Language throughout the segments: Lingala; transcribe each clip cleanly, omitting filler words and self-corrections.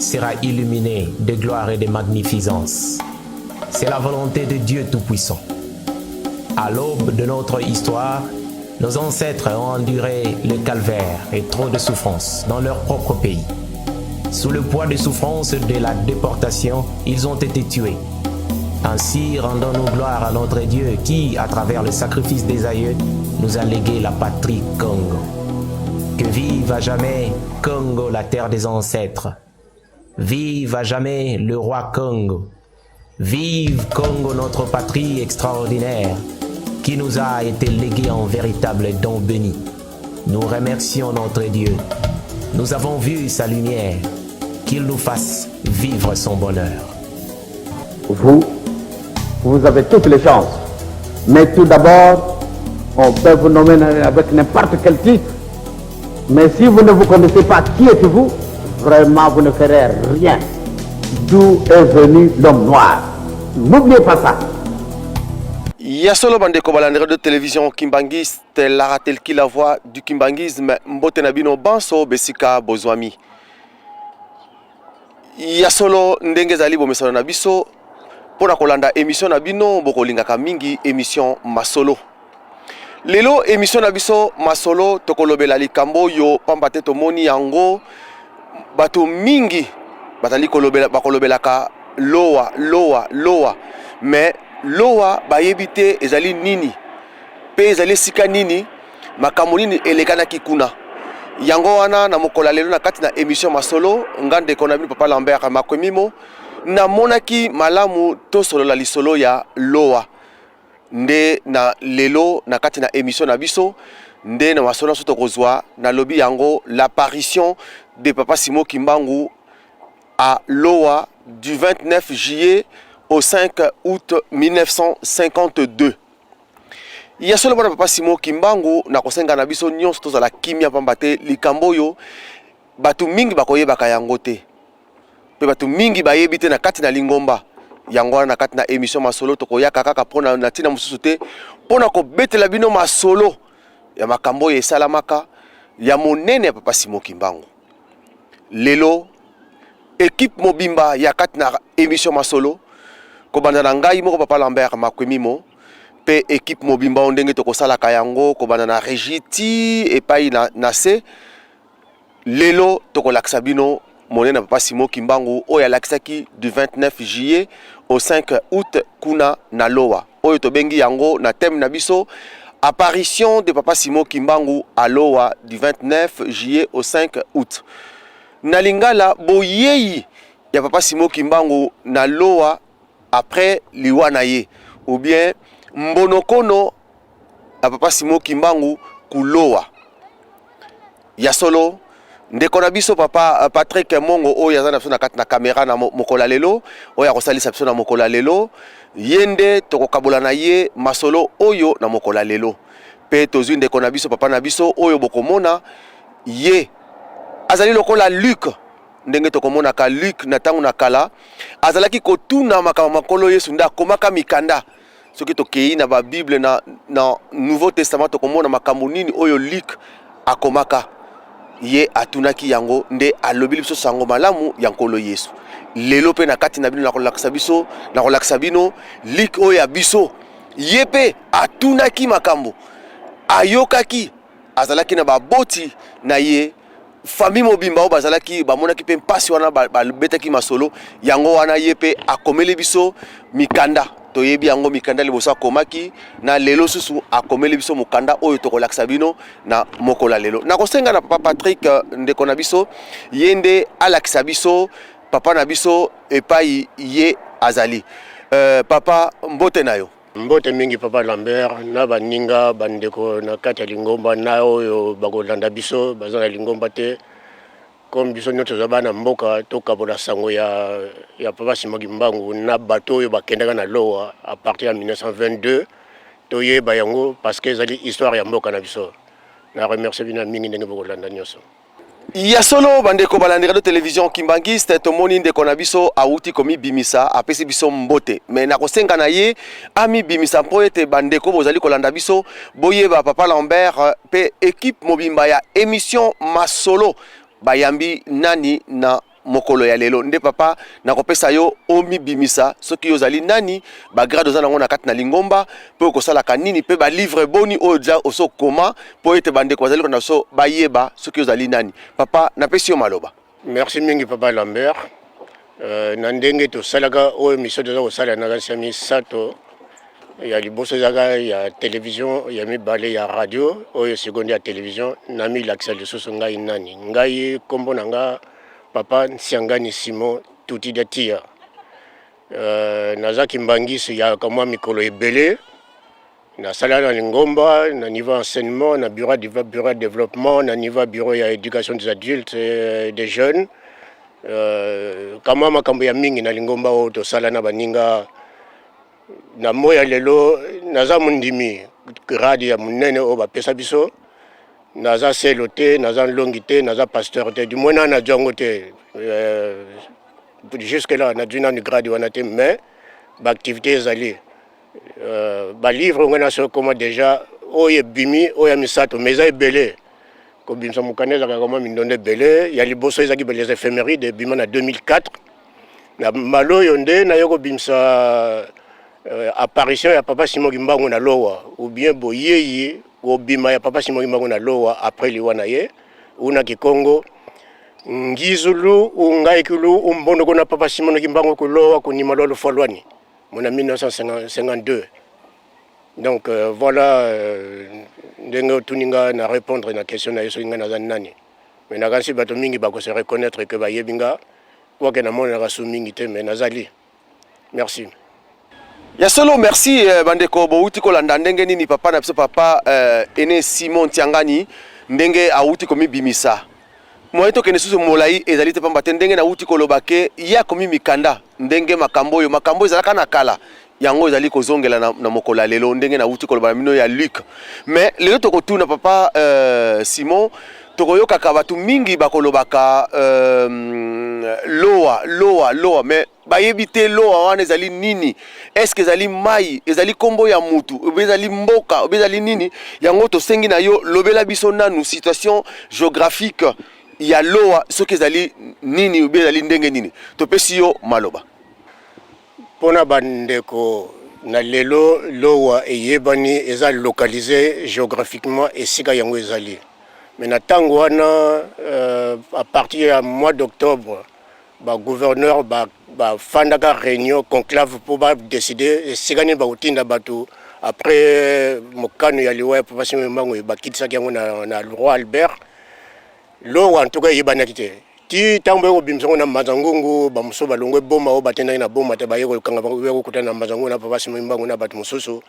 sera illuminée de gloire et de magnificence. C'est la volonté de Dieu Tout-Puissant. À l'aube de notre histoire, nos ancêtres ont enduré le calvaire et trop de souffrances dans leur propre pays. Sous le poids des souffrances de la déportation, ils ont été tués. Ainsi, rendons-nous gloire à notre Dieu qui, à travers le sacrifice des aïeux, nous a légué la patrie Congo. Que vive à jamais Congo, la terre des ancêtres. Vive à jamais le roi Congo. Vive Congo, notre patrie extraordinaire, qui nous a été léguée en véritable don béni. Nous remercions notre Dieu. Nous avons vu sa lumière. Qu'il nous fasse vivre son bonheur. Vous, vous avez toutes les chances. Mais tout d'abord, on peut vous nommer avec n'importe quel titre. Mais si vous ne vous connaissez pas qui êtes-vous, vraiment vous ne ferez rien. D'où est venu l'homme noir? N'oubliez pas ça. Ya solo, bandeko balandi de télévision Kimbangiste, la ratelki, la voix du kimbanguisme, mbote na bino banso besika bozwami. Ya solo, ndenge ezali bomesano na biso mpo na kolanda émission na bino bokolingaka mingi, émission Masolo. Lelo émission na biso Masolo, tokolobela likambo oyo pamba te tomoni yango bato mingi bazali kolobela, bakolobelaka Lowa, Lowa, Lowa, mais Lowa bayebi te ezali nini mpe ezali esika nini, makambo nini elekanaki kuna. Yango wana na mokolo ya lelo, na kati na émission Masolo, nga ndeko na bino Papa Lambert Makwemimo, namonaki malamu tosolola lisolo ya Lowa. Nde na lelo na kati na émission na biso, nde na masolo nyonso tokozwa, nalobi yango, l'apparition de Papa Simon Kimbangu à Loa du 29 juillet au 5 août 1952. Ya solo, bana Papa Simon Kimbangu, na kosenga na biso nyonso tozala kimia, pamba te likambo oyo bato mingi bakoyebaka yango te mpe bato mingi bayebi te na kati na lingomba. Yango wana na kati na émission Masolo, tokoyaka kaka mpona na ntina mosusu te, mpona kobetela bino masolo ya makambo oyo esalamaka ya monene ya Papa Simon Kimbangu. Lelo équipe mobimba ya kati na émission Masolo, kobanda na ngai moko Papa Lambert Makwemimo mpe équipe mobimba oyo, ndenge tokosalaka yango, kobanda na régie ti epai na se, lelo tokolakisa bino monene Papa Simon Kimbangu oyo alakisaki du 29 juillet au 5 août kuna na Lowa, oyo tobengi yango na thème na biso, apparition de Papa Simon Kimbangu à Lowa du 29 juillet au 5 août. Na lingala, boyei ya Papa Simon Kimbangu na Lowa après liwa na ye, ou bien mbonokono ya Papa Simon Kimbangu kulowa. Ya solo, ndeko na biso Papa Patrick Mongo, oyo aza na biso na kati na kamera na mokolo ya lelo, oyo akosalisa biso na mokolo ya lelo, ye nde tokokabola na ye masolo oyo na mokolo ya lelo. Mpe tozwi ndeko na biso, papa na biso, oyo bokomona ye azali lokola Luc, ndenge tokomonaka Luc na ntango na kala azalaki kotuna makambo makolo Yesu, nde akomaka mikanda. Soki tokei na babible na Nouveau Testament, tokomona makambo nini oyo Luc akomaka. Ye atunaki yango nde alobeli biso sango malamu ya Nkolo Yesu. Lelo mpe na kati na bino nakolakisa biso, nakolakisa bino Luc oyo ya biso. Ye mpe atunaki makambo ayokaki, azalaki na baboti na ye, famille mobimba oyo bazalaki, bamonaki mpe mpasi wana, babetaki masolo yango wana, ye mpe akomeli biso mikanda. Toyebi yango, mikanda liboso akomaki na lelo susu akomeli biso mokanda oyo tokolakisa bino na mokolo ya lelo. Nakosenga na Papa Patrick, ndeko na biso, ye nde alakisa biso papa na biso epai ye azali. Papa, mbote na yo. Mbote mingi, Papa Lambert, na baninga, bandeko na kati ya lingomba, na oyo bakolanda biso baza na lingomba te. Comme biso nyonso toza bana mboka, tokabola sango ya Papa Simon Kimbangu na bato oyo bakendaka na Lowa à partir ya 1922. Toyeba yango parce que ezali histoire ya mboka na biso. Na remercie bino mingi ndenge bokolanda nyonso. Ya solo, bandeko balandi radio télévision Kimbangiste, tomoni ndeko na biso awuti komibimisa, apesi biso mbote, me nakosenga na ye amibimisa mpo ete bandeko bozali kolanda biso boyeba Papa Lambert mpe équipe mobimba ya émission Masolo bayambi nani na mokolo ya lelo. Nde papa, nakopesa yo omibimisa soki yo ozali nani, bagrade oza nango na kati na lingomba, mpe okosalaka nini, mpe balivre boni oyo deja osi okoma, mpo ete bandeko bazali kolanda biso bayeba soki ozali nani. Papa, napesi yo maloba. Merci mingi, papa Lambert. Na ndenge tosalaka oyo mission toza kosala na kasi ya misato, ya liboso ezalaka ya télévision, ya mibale ya radio, oyo seconde ya télévision. Namilakisa lisusu ngai nani. Ngai nkombo na nga papa Nsiangani Simon Tutida Tia. Naza kimbangisi ya kamwa mikolo ebele. Nasala na lingomba na niveau enseignement, na bureau ya développement, na niveau ya bureau ya éducation des adultes et des jeunes. Kamwa makambo ya mingi na lingomba oyo tosala na baninga. Na moi ya lelo naza mondimi, grade ya monene oyo bapesa biso. Naza selo te, naza nlongi te, naza pasteur te, du moins na nazwi yango te. Jusque là nazwi nanu grade wana te, mais baactivité ezali. Balivre ngai naso ekoma déjà, oyo ebimi oyo ya misato, mais eza ebele. Kobimisa mokanda ezalaka kama mindondo ebele. Ya liboso ezalaki les éphémérides, ebima na 2004. Na mbala oyo nde naye kobimisa apparition ya papa Simon Kimbangu na Lowa, ou bien boyeyi kobima ya papa Simon Kimbangu na Lowa après liwa na ye. Una Kikongo ngizulu ungaikulu umbondoko na papa Simon Kimbangu kulowa kunima lwa lufa lwani mona 1952. Donc voilà, ndenge otuni nga na répondre na question na ye soki ngai naza nani. Mais nakanisi bato mingi bakose reconnaître ke bayebi nga, quoique namonanaka su mingi te, mais nazali. Merci. Ya solo, merci. Bandeko bouti kolanda ndenge nini papa na biso, papa ene Simon Tiangani, ndenge awuti komibimisa. Moye tokende susu molai ezali te, pamba te ndenge nauti koloba ke ye akomi mikanda, ndenge makambo oyo, makambo ezalaka na kala, yango ezali kozongela na mokolo ya lelo, ndenge nauti koloba na bino ya Luc. Mais lelo tokotuna papa Simon. Tokoyokaka bato mingi bakolobaka Lowa, Lowa, Lowa, mais bayebi te Lowa wana ezali nini. Est-ce ezali mai, ezali nkombo ya mutu, obe ezali mboka, obe ezali nini? Yango tosengi na yo, lobela biso nanu situation géographique ya Lowa, soki ezali nini obe ezali ndenge nini. Topesi yo maloba. Mpona bandeko na lelo, Lowa eyebani, eza localisé géographiquement esika yango ezali. Mais na ntango wana, à partir ya mois d'octobre, bagouverneur bafandaka réunion conclave mpo badécider esika nini bakotinda bato après mokano ya liwa ya papa Simon Kimbangu. Bakitisaki yango na roi Albert. Lowa en tout cas eyebanaki te ti ntango baye kobimisa yango na Mbanza-Ngungu. Bamosusu balongwe Boma, oyo batendaki na Boma te, baye kokanga bango, baye kokutana na Mbanza-Ngungu na papa Simon Kimbangu na bato mosusu.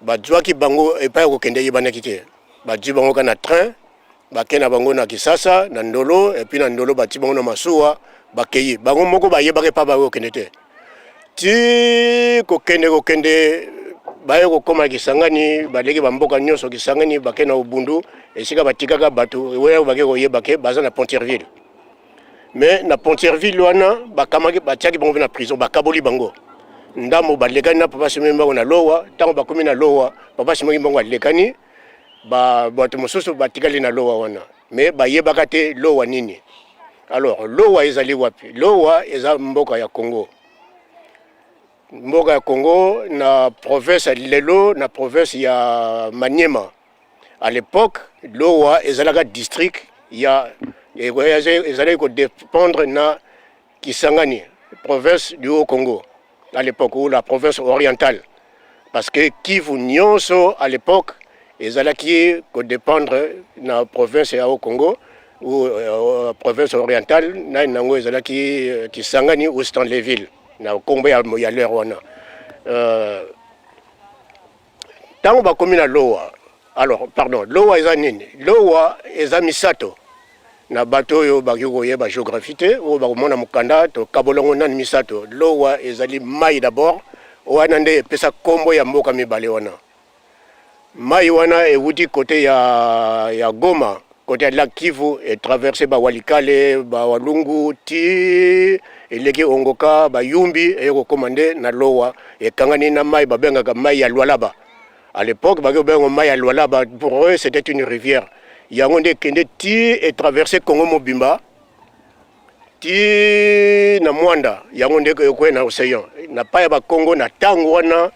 Bazwaki bango epai ya kokende eyebanaki te. Bazwi bango kaka na train, bakei na bango na Kisasa, na Ndolo, et puis na Ndolo bati bango na masuwa, bakei. Bango moko bayebaki epai baye kokende te. Ti kokende kokende, baye kokóma Kisangani, baleki bamboka nyonso, Kisangani, bakei na Obundu, esika batikaka bato oyo bake koyeba ke baza na Pontierville. Mais na Pontierville wana bakamaki, batiaki bango mpe na prison, bakaboli bango ndambo. Balekani na papa Simon Kimbangu na Lowa. Ntango bakomi na Lowa, papa Simon Kimbangu alekani, bato mosusu batikali na Lowa wana, mais bayebaka te Lowa nini. Alors Lowa ezali wapi? Lowa eza mboka ya Congo, mboka ya Congo na province ya lelo, na province ya Maniema. À l'époque Lowa ezalaka district ya, ezalaki kodépendre na Kisangani, province du Haut Congo à l'époque, ou la province orientale, parce que Kivu nyonso à l'époque ezalaki kodépendre na province ya Haut Congo ou province orientale. Nani nango ezalaki Kisangani ou Stanleyville na nkombo ya l'heure wana. Ntango bakomi na Lowa, alors pardon, Lowa eza nini? Lowa eza misato. Na bato oyo bakoki koyeba géographie te, oyo bakomona mokanda, tokabolango nani misato. Lowa ezali mai d'abord, wana nde epesa nkombo ya mboka mibale wana. Mai wana ewuti côté ya Goma, côté ya lac Kivu, etraverse Bawalikale, Bawalungu, ti eleki Ongoka, Bayumbi, eye kokóma nde na Lowa. Ekangani na mai babengaka mai ya Lwalaba. À l'époque baki kobenga mai ya Lwalaba, pour eux c'était une rivière. Yango nde ekende ti etraverse Congo mobimba. Ti na Mwanda, yango nde ekweya na ocean. Na pa ya bakongo na tango wana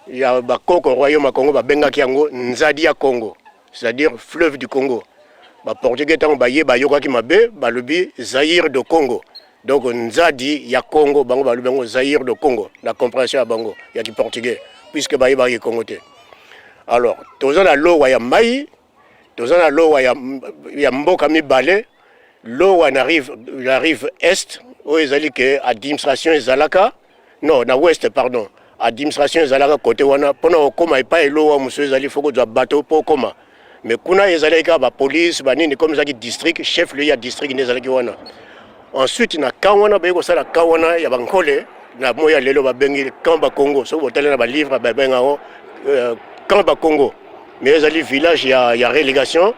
ya bakoko royaume ya Congo babengaki yango Nzadi ya Congo, c'est-à-dire fleuve du Congo. Ba portugais tango baye bayokaki mabe balobi Zaïre de Congo. Donc Nzadi ya Congo bango balobi yango Zaïre de Congo na comprehension ya bango ya ki portugais puisque bayebaki Congo te. Alors toza na lowa ya mai, toza na lowa ya mboka mibale, lowa na rive, la rive est oyo ezali ke administration ezalaka non na ouest pardon, administration ezalaka kote wana mpona kokóma epai elowa mosusu ezali fo kozwa bato mpo okóma, mais kuna ezalaki kaka bapolice banini, comme ezalaki district, chef lieu ya district nde ezalaki wana. Ensuite na camp wana baye kosala camp wana ya bankole na moi ya lelo babengi camp Bakongo. Soki botali na balivre babenga yango camp Bakongo, mais ezali village ya relégation.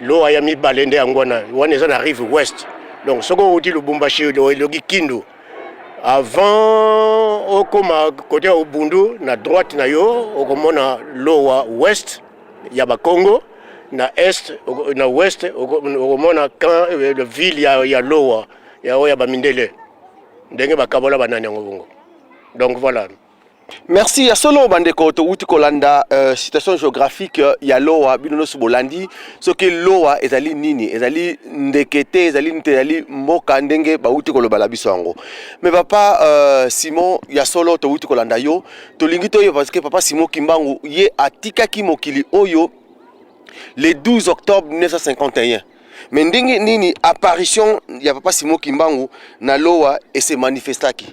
Lowa ya mibale nde yango wana, wana eza na rive ouest. Donc soki outi Lubumbashi, eloki Kindu, avant okóma kote ya Ubundu, na droite na yo okomona lowa ouest ya Bakongo, na est, na ouest okomona camp, le ville ya lowa ya oyo ya bamindele, ndenge bakabola banani yango bongo. Donc voilà. Merci. Ya solo bandeko, towuti kolanda situation géographique ya Lowa. Bino nyonso bolandi soki Lowa ezali nini, ezali ndeke te, ezali nini te, ezali mboka ndenge bawuti kolobala biso yango. Mais papa Simon, ya solo towuti kolanda yo, tolingi toyeba parce que papa Simon Kimbangu ye atikaki mokili oyo le 12 octobre 1951, mais ndenge nini apparition ya papa Simon Kimbangu na Lowa ese manifestaki?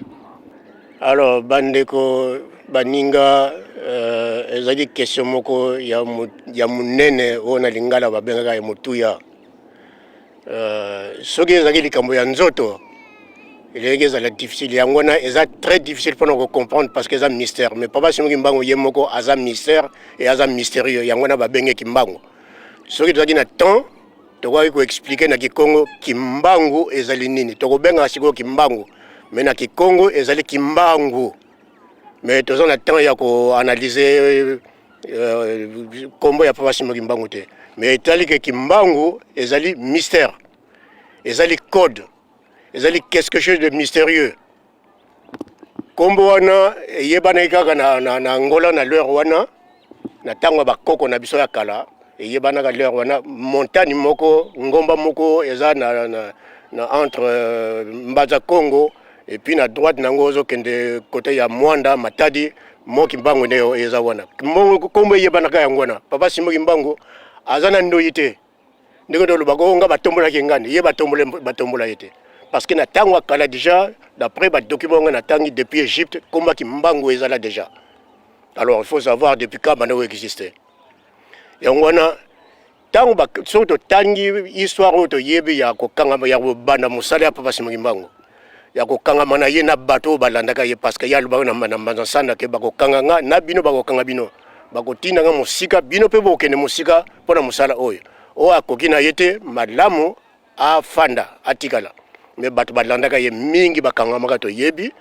Alors bandeko, baninga, ezali question moko ya monene oyo na lingala babengaka ya motuya. Soki ezalaki likambo ya nzoto, eleki ezala difficile. Yango wana eza très difficile mpona kocomprendre parce que eza mystère. Mais papa Simon Kimbangu ye moko aza mystère e aza mystérieux, yango wana babenge Kimbangu. Soki tozalaki na temps, tokoki koexpliquer na kikongo Kimbangu ezali nini. Tokobengaka sikoyo Kimbangu, mais na kikongo ezali Kimbangu. Mais toza na temps ya koanalyse nkombo ya papa Simon Kimbangu te. Mais etali ke Kimbangu ezali mystère, ezali code, ezali quelque chose de mystérieux. Nkombo wana eyebanaki kaka na Angola na l'heure wana, na ntango ya bakoko na biso ya kala. Eyebanaka l'heure wana montagne moko, ngomba moko eza na entre Mbanza Congo et puis na droite nango ozokende côté ya Mwanda Matadi. Mont Kimbangu nde eza wana, nkombo eyebanaka yango wana. Papa Simon Kimbangu aza na ndoyi te, ndenge tolobaka o nga batombolaki ngani, ye batombola ye te, parce que na ntango ya kala déjà, d'après badocument nga natangi depuis Égypte, nkombo Kimbangu ezala déjà. Alors il faut savoir depuis quand banda oexiste. Yango wana ntango soki totangi histoire oyo toyebi ya kokangama, ya kobanda mosala ya papa Simon Kimbangu, ya kokangama na ye na bato oyo balandaka ye, parce que ye alobaka na Mbanza Nsanda ke bakokanga nga na bino, bakokanga bino, bakotinda nga mosika, bino mpe bokende mosika mpo na mosala oyo. Oyo akoki na ye te, malamu afanda atikala. Mais bato balandaka ye mingi bakangamaka, toyebi.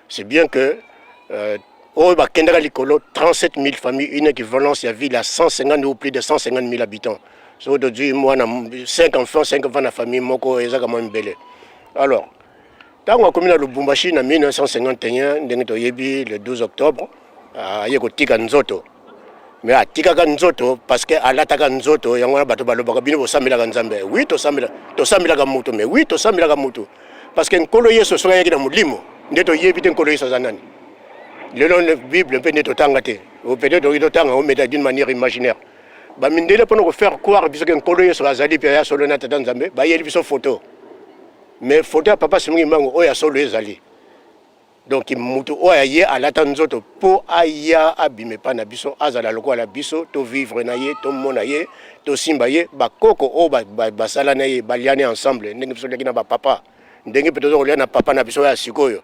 C'est bien que oyo bakendaka likolo 37 000 familles, une équivalence ya ville ya 150 ou plus de 150 000 habitants. Soki tozwi mwana 5 enfants, 5 enfants na famille moko, ezaka mwa mibele. Alors ntango akomi na Lubumbashi na 1951, ndenge toyebi, le 12 octobre, aye kotika nzoto. Mais atikaka nzoto parce que alataka nzoto. Yango wana bato balobaka bino bosambelaka Nzambe. Oui, tosambelaka moto, mais oui, tosambelaka moto parce que Nkolo Yesu soki ayaki na molimo nde toyebi te Nkolo Yesu aza nani. Lelo Bible mpe nde totanga te, peut-être toki totanga ometa d'une manière imaginaire. Bamindele mpona kofaire croire biso ke Nkolo Yesu azali mpe aya solo na Tata Nzambe, bayeli biso photo. Mais photo ya papa Simon Kimbangu oyo ya solo ezali. Donc moto oyo aye alata nzoto mpo aya abima epai na biso, azala lokola biso, tovivre na ye, tomona ye, tosimba ye. Bakoko oyo basala na ye, baliani ensemble ndenge biso liaki na bapapa, ndenge mpe toza kolia na papa na biso oyo ya sikoyo,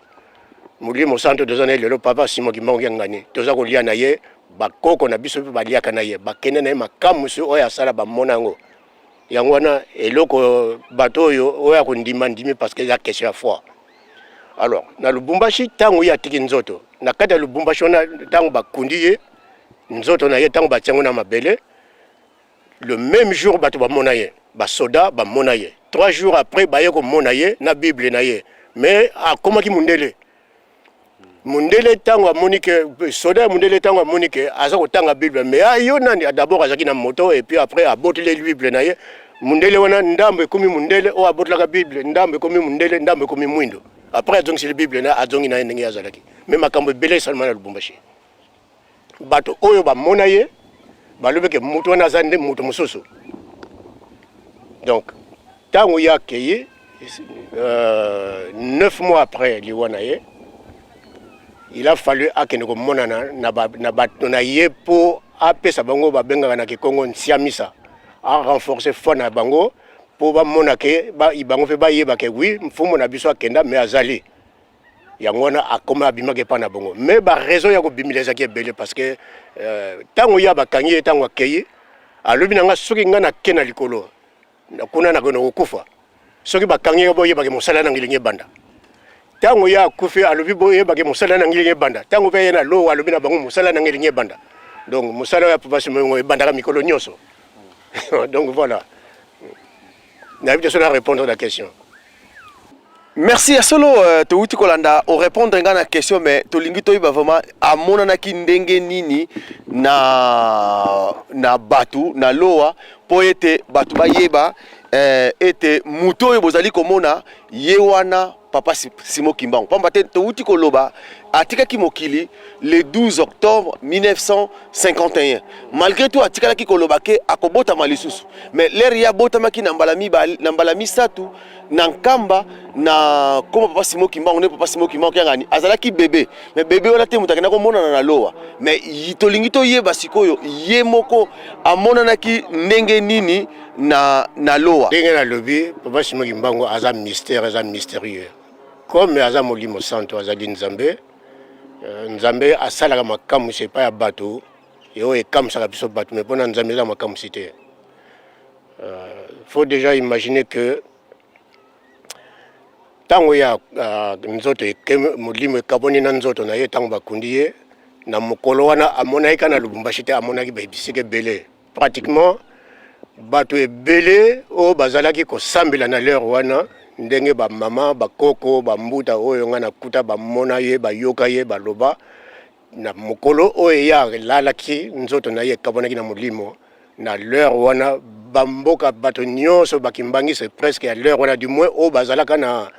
Molimo Santo toza na ye lelo, papa Simon Kimbangu Kiangani. Toza kolia na ye, bakoko na biso mpe baliaka na ye, bakende na ye, makamwisi oyo asala bamona yango. Yango wana eloko bato oyo ya kondima ndimi, parce que eza question ya foi. Alors na Lubumbashi, ntango ye atiki nzoto na kati ya Lubumbashi wana, ntango bakundi ye, nzoto na ye ntango batia yango na mabele, le même jour bato bamona ye, basoda bamona ye. 3 jours après, baye komona ye na Bible na ye, mais akomaki mundele. Mundele ntango amoni ke soda ya mundele, ntango amoni ke aza kotanga Bible, mais ah, yo nani? D'abord azalaki na moto et puis après aboteli Bible na ye. Mundele wana, ndambo ekomi mundele oyo abotelaka Bible, ndambo ekomi mundele, ndambo ekomi mwindo. Après azongiseli Bible na, azongi na ye ndenge azalaki. Mais makambo ebele esalema na Lubumbashi. Bato oyo bamona ye balobi ke moto wana aza nde moto mosusu. Donc ntango ye akei, 9 mois après liwa na ye, il a fallu akende komonana na bato na ye mpo apesa bango, babengaka na kikongo nsiamisa, arenforcer foi na bango mpo bamona ke bango mpe bayeba ke oui, mfumu na biso akenda, mais azali. Yango wana akoma, abimaki epai na bango. Mais baraison ya kobimila ezalaki ebele, parce que ntango ye bakangi ye, ntango akei, alobi na nga: "Soki nga nake na likolo kuna, nakende kokufa. Soki bakangi ye, boyebaki mosala na ngai elingi ebanda." Ntango ye akufi, alobi: "Boyebaki mosala na ngai elingi ebanda." Ntango mpe ye na lowa, alobi na bango: "Mosala na ngai elingi ebanda." Donc mosala oyo ya Papa Simon ebandaka mikolo nyonso. Donc voilà, nayebi te so na répondre la question. Merci. Ya solo, touti kolanda, orépondre ngai na question, mais tolingi toyeba vraiment amonanaki ndenge nini na bato na lowa, mpo ete bato bayeba ete moto oyo bozali komona ye wana, Papa Simon Kimbangu. Pamba te touti koloba, atikaki mokili le 12 octobre 1951. Malgré tout, atikalaki koloba ke akobotama lisusu, mais l'heure ye abotamaki na mbala mibale, na mbala misato na Nkamba, na koma Papa Simon Kimbangu. Nde Papa Simon Kimbangu Kiangani azalaki bébé, mais bébé wana te moto akenda komonana na lowa. Mais tolingi toyeba sikoyo ye moko amonanaki ndenge nini na lowa. Ndenge nalobi, Papa Simon Kimbangu aza mystère, aza mystérieux. Comme aza Molimo Santo, azali Nzambe. Nzambe asalaka makamwisi epai ya bato oyo ekamwisaka biso bato, mais mpona Nzambe eza makamwisi te. Faut déjà imaginer que ntango ya nzoto, molimo ekaboni na nzoto na ye, ntango bakundi ye, na mokolo wana amonaki kaka na Lubumbashi te, amonaki bisika ebele. Pratiquement bato ebele oyo bazalaki kosambela na l'heure wana, ndenge bamama, bakoko, bambuta oyo ngai nakuta, bamona ye, bayoka ye, baloba na mokolo oyo ye alalaki, nzoto na ye ekabwanaki na molimo, na l'heure wana bamboka, bato nyonso bakimbangisi presque ya l'heure wana, du moins oyo bazalaka na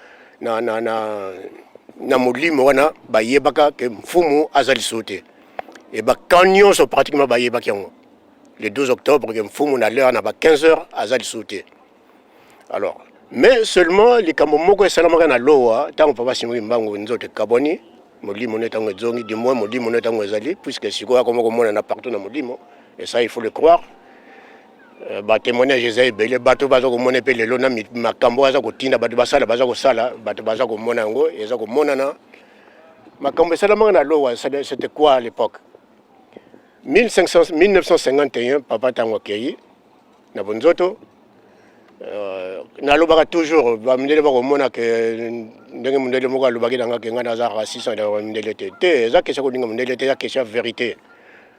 molimo wana, bayebaka ke mfumu aza lisusu te. E bakan nyonso pratiquement bayebaki yango le 12 octobre, ke mfumu na l'heure na ba 15 heures aza lisusu te. Alors, mais seulement likambo moko esalamaka na lowa ntango Papa Simon Kimbangu nzoto ekabwani, molimo ne ntango ezongi, du moins molimo ne ntango ezali, puisque sikoyo akoma komonana partout na molimo, et ça, il faut le croire. Batémoignage eza ebele, bato baza komona mpe lelo na makambo aza kotinda bato basala, baza kosala, bato baza komona yango, eza komonana. Makambo esalamaka na lowa, c'était quoi à l'époque? 1500, 1951, papa ntango akei na bonzoto, nalobaka toujours, bamindele bakomona ke ndenge mondele moko alobaki nanga ke ngai naza raciste na mindele te. Te, eza question kolinga mondele te, eza question ya vérité.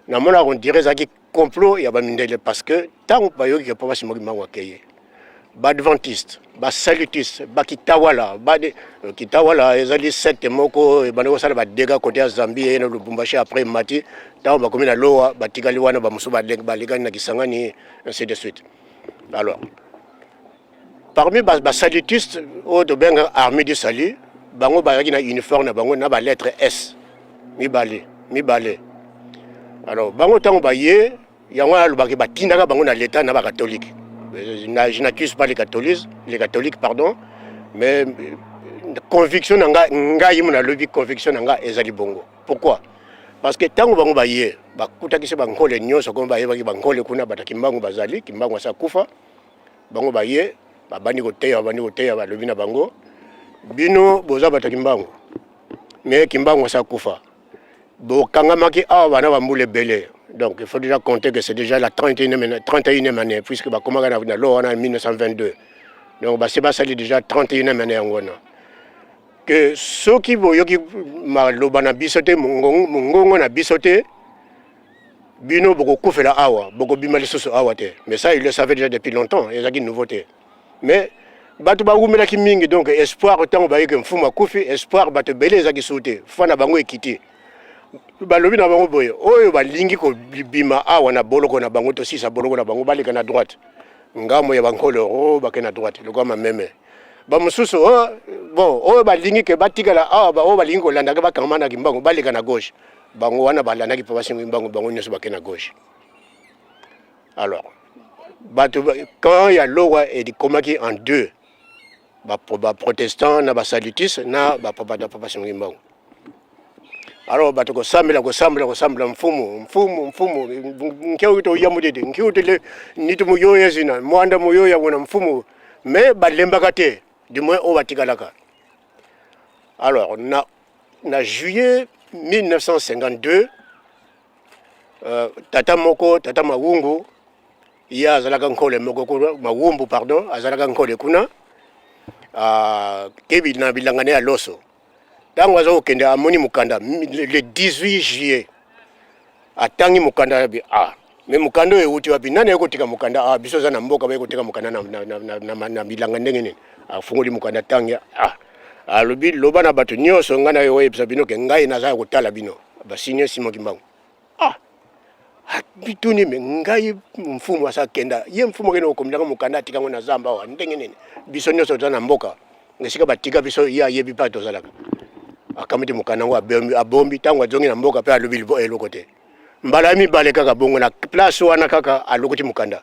Namonaka on dirait ezalaki complot ya bamindele, parce que ntango bayoki ke Papa Simon Kimbangu akeye, baadventiste, basalutiste, bakitawala, kitawala ezali secte moko ebandi kosala badégâts côté ya Zambie, ye na Lubumbashi. Après mati, ntango bakomi na lowa, batikali wana, bamosusu balekani na Kisangani, ainsi de suite. Alors parmi basalutiste oyo tobengaka Armée du Salut, bango bazalaki na uniforme na bango na balettre S mibale mibale. Alors bango ntango baye, yango alobaki batindaka bango na l'État na bacatholique. Je n'accuse pas les catholiques, les catholiques, pardon, mais conviction na nga, ngai mo nalobi, conviction na nga ezali bongo. Pourquoi? Parce que ntango bango baye, bakutaki se bankole nyonso, komo bayebaki bankole kuna, bato Kimbangu bazali, Kimbangu asa kufa. Bango baye, babandi koteya, babandi koteya, balobi na bango: "Bino boza bato Kimbangu, mais Kimbangu asa kufa, bokangamaki awa bana bambula ebele." Donc il faut déjà compter que c'est déjà la 31e, 31e année, puisque bakomaka na lo wana 1922, donc basi basali déjà 31e année. Yango wana ke soki boyoki maloba na biso te, mongongo na biso te, bino bokokufela awa, bokobima lisusu awa te. Mais ça, il le savait déjà depuis longtemps, ezalaki nouveauté. Mais Bato bawumelaki mingi donc espoir ntango baye ke mfumu akufi, espoir bato ebele ezalaki su te, foi na bango ekiti. Balobi na bango boye, oyo balingi kobima awa na boloko na bango, tosisa boloko na bango, baleka na droite, ngambo ya bankolo oh, bake na droite lokola mameme. Bamosusu oh, bon, oyo balingi ke batikala awa, oyo balingi kolanda ke bakangama na Kimbangu, baleka na gauche. Bango wana balandaki mpe basengi Kimbangu, bango nyonso bake na gauche. Alors bato camp ya Lowa ekomaki en deux, ba, ba protestant na ba salutiste na ba papa na papa Simon Kimbangu. Alors bato kosambela kosambela kosambela mfumu mfumu mfumu nkeu to yamudede nkeu te nitu muyoya zina mwanda muyoya wona mfumu mais balembaka te du moins oyo batikalaka. Alors na na juillet 1952 Euh, tata moko tata mawungu ye azalaka nkole moko kuna mawumbu pardon azalaka nkole kuna uh, kebi na bilanga na ya loso ntango aza kokende amoni mokanda le 18 juillet atangi mokanda abi ah me mokanda oyo ewuti wapi nani aye kotika mokanda ah biso oza na mboka baye koteka mokanda na, na, na, na, na, na bilanga ndenge nini afungoli mokanda atangi ah alobi loba na bato nyonso ngai naye oyebisa bino ke ngai naza ya kotala bino Ba signe Simon Kimbangu. Ah! Bituni me ngai mfumu asa kenda ye mfumu akende kokomela mokanda atika ngo na zamba awa ndenge nini biso nyonso toza na mboka esika batika biso ye ayebi mpe tozalaka akamati mokanda yango abombi ntango azongi na mboka mpe alobi eloko te mbala ya mibale kaka bongo na place wana kaka alokoti mokanda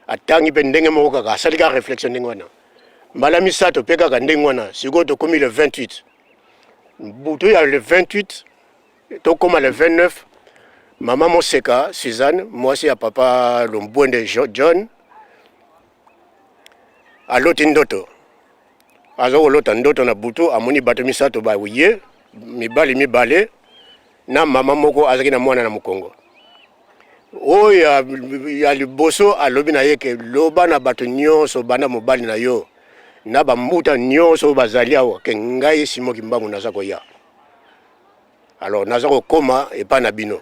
atangi mpe ndenge moko kaka asali kaka réflexion ndenge wana mbala misato mpe kaka ndenge wana sikoyo tokomi le 28 butu ya le 28 tokóma le 29 mama Moseka Suzanne mwasi ya papa Lombwende John aloti ndoto aza kolota ndoto na butu amoni bato misato baye mibali mibale na mama moko azalaki na mwana na mokongo oyo ya, ya liboso alobi na ye ke loba na bato nyonso banda mobali na yo na bambuta nyonso oyo bazali awa ke ngai Simon Kimbangu naza koya alors naza kokoma epai na bino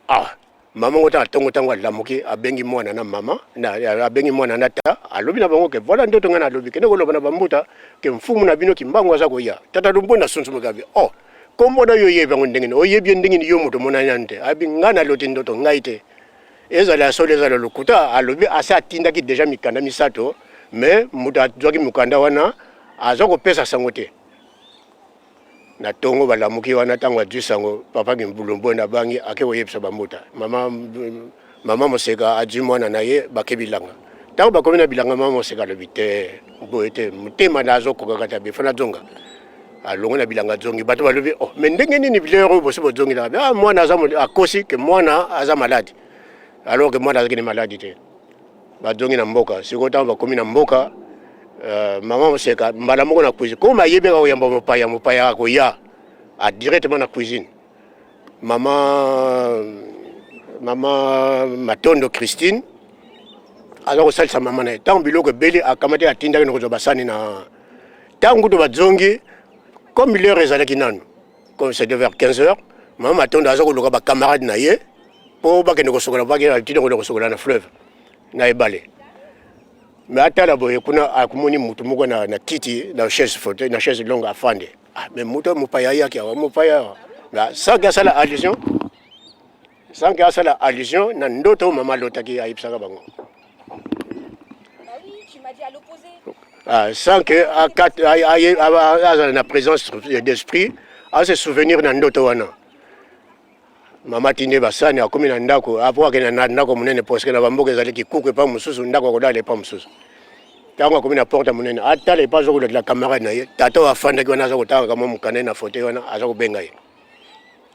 ah mama ngo tanga ntongo ntango alamuki abengi mwana na mama na, abengi mwana na ta alobi na bango ke voilà ndoto ngai nalobi kende koloba na bambuta ke mfumu na bino Kimbangu aza koya tata Lumbwenda sunsumoki abi oh kombo na yo oyebi yango ndenge nini oyebi ye ndenge nini yo moto omonani nanu te abi ngai naloti ndoto ngai te ezala ya solo ezala lokuta alobi asi atindaki deja mikanda misato me moto azwaki mokanda wana aza kopesa sango te na tongo balamuki wana ntango azwi sango papa Lumbwenda abangi ake koyebisa bambuta mama mama Moseka azwi mwana na ye bake bilanga ntango bakomi na bilanga mama Moseka alobi te boye te motema na azokokaka te befo nazonga alongo na bilanga azongi bato balobi oh me ndenge nini bilere oyo bosi bozongelaka ah mwana aza akosi ke mwana aza malade alors ke mwana azalaki ni malade te bazongi na mboka sikoyo ntango bakomi na mboka uh, mama Moseka mbala moko na cuisine koma ayebi kaka koyamba mopaya mopaya akoya a directement na cuisine mama mama Matondo Christine aza kosalisa mama na ye ntango biloko ebeli akamati atindaki na kozwa basani na ntango kutu bazongi comme l'heure ezalaki nanu comme c'était vers 15 heures mama Matondo aza koluka bacamarade na ye mpo bakende kosokola bakende atinda kokende kosokola na fleuve na ebale me atala boye kuna akomoni mutu moko na, na kiti na chaise fauteuil na chaise longue afande ah, me mutu mopaya ayaki awa mopaya awa sans que asala allusion sans que asala allusion na ndoto oyo mama alotaki ayebisaka bango ah, sans que azala na présence d'esprit ase souvenir na ndoto wana mama atindi basani akomi na ndako apo akende na ndako monene poske na bamboka ezali kikuku epa mosusu ndako akolala epa mosusu ntango akomi na porte monene atala epa aza kolatela camarade na ye tata oyo afandaki wana aza kotangaka mwa mokanda ye na fauteuil wana aza kobenga ye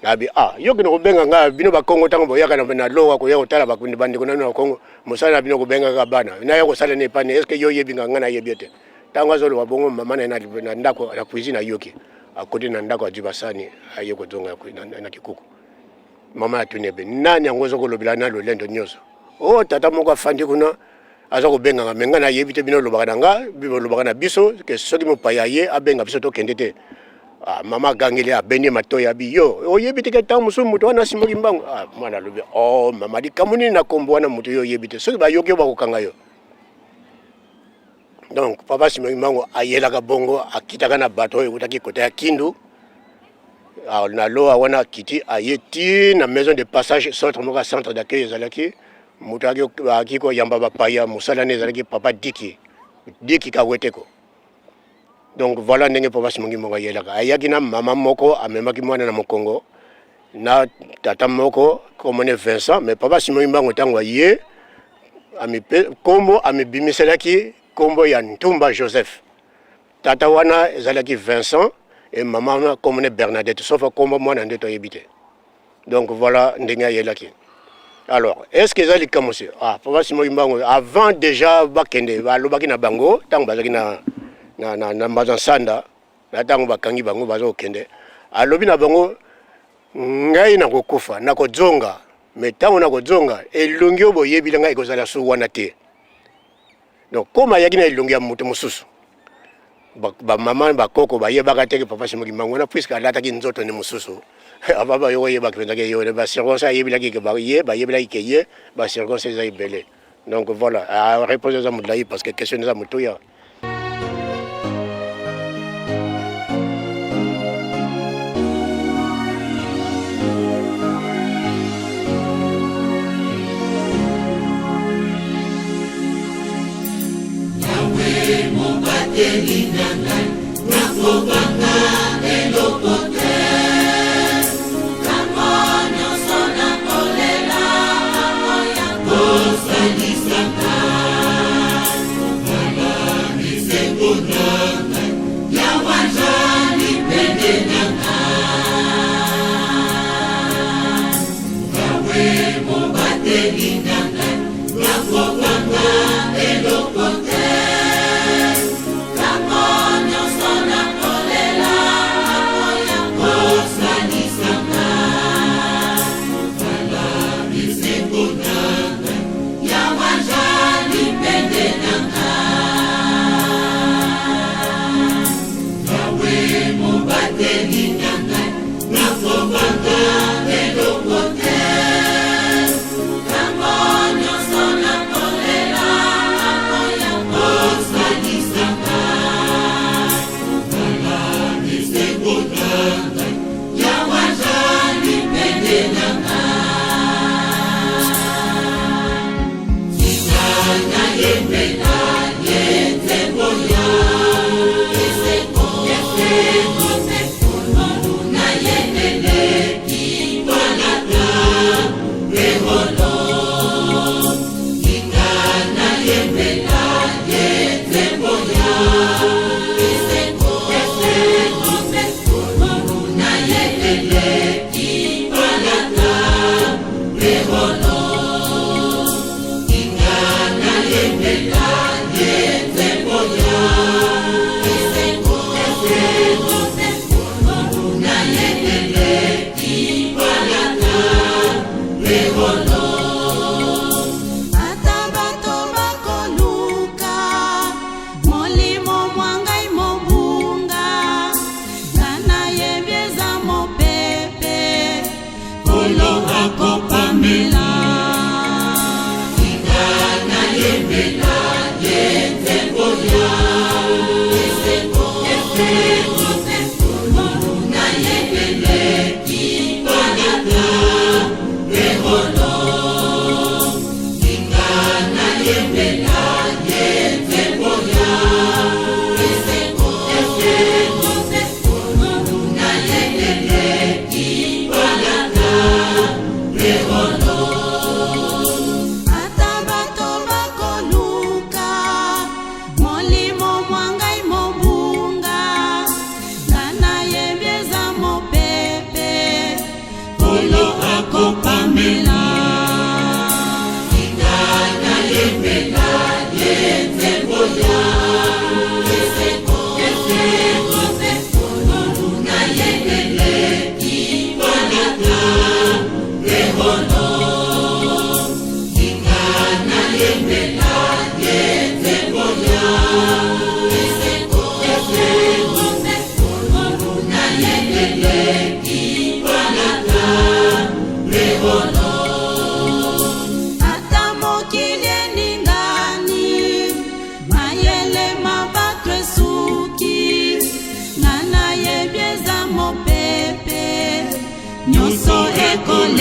abi ah yo kende kobenga ngai bino bakongo ntango boyaka na lowa koya kotala bandeko na bino na kongo mosala na bino kobengaka bana naya kosala na epani est ce que yo oyebi nga ngai nayebi yo te ntango azoloba bongo mama na ye na ndako na cuisine ayoki akoti na ndako azwi basani aye kozonga na kikuku mama atuni ebe nani yango oza kolobela na lolendo nyonso o oh, tata moko afandi kuna aza kobenganga me ngai nayebi te bino olobaka na nga olobaka na biso ke soki mopaya ye abenga biso tokende te ah, mama agangeli abendi matoi abi yo oyebi te ke ntango mosusu moto wana asimoki mbango ah, mwana alobi o oh, mama likambo nini na kombo wana moto yo oyebi te soki bayoki yo bakokanga yo. Donc papa Simon Kimbangu ayelaka bongo, akitaka na bato oyo eutaki kota ya Kindu na loa wana, akiti aye ti na maison de passage, centre moko ya centre d'accueil ezalaki, moto aki koyamba bapaya, mosala ne ezalaki papa Diki Diki Kaweteko. Donc voilà ndenge papa Simon Kimbangu ayelaka. Ayaki na mama moko amemaki mwana na mokongo na tata moko komone Vincent. Mais papa Simon Kimbangu, ntango aye, kombo amibimiselaki kombo ya Ntumba Joseph. Tata wana ezalaki Vincent e mama wana komone Bernadette, sauf kombo mwana nde toyebi te. Donc voilà ndenge ayelaki. Alors, est ce que eza likambo se? Ah, papa Simon Kimbangu, avant déjà bakende, balobaki na bango ntango bazalaki na Mbanza Nsanda, na ntango bakangi bango baza kokende, alobi na bango: "Ngai nakokufa, nakozonga, mais ntango nakozonga, elongi oyo boyebila ngai ekozala su wana te." Donc koma ayaki na elongi ya moto mosusu, bamama bakoko bayebaka te ke papa Simon Kimbangu wana, puisque alataki nzoto nde mosusu. Ava bayo koyebaka mpenzaki ye, bacirconstance ayebelaki ke ye, bayebelaki ke ye, bacirconstance eza ebele. Donc voilà, réponse eza molai parce que question eza motuya. Mobateli na ngai, nakobanga eloko te. Ntango nyonso nakolela, akoya kosalisa ngai. Esengo na ngai, Yawe azali pene na ngai. Yawe mobateli na ngai, nakobanga eloko te. Ntango nyonso nakolela, akoya kosalisa ngai. Esengo na ngai, Yawe azali pene na ngai. Yawe mobateli na ngai, nakobanga eloko te. Ntango nyonso nakolela, akoya kosalisa ngai. Esengo na ngai, Yawe azali pene na ngai. Tika nayembela ye nzembo ya esengo, esengo mpe ngolu na ye eleki palata mpe wolo. Tika nayembela ye nzembo ya esengo, esengo mpe ngolu na ye eleki palata mpe wolo. Tika nayembela ye nzembo ya esengo, esengo mpe ngolu na ye eleki palata mpe wolo. Ata bato bakoluka molimo mwa ngai mobunga, nga nayebi eza mopepe, Nkolo akopamela. Tika nayembela ye nzembo ya esengo, esengo mpe ngolu na ye eleki palata mpe wolo. Tika nayembela ye nzembo ya esengo, esengo mpe ngolu na ye eleki palata mpe wolo. Ata bato bakoluka molimo mwa ngai mobunga, nga nayebi eza mopepe, Nkolo akopamela. Tika nayembela ye nzembo ya esengo, esengo mpe ngolu na ye eleki palata mpe wolo.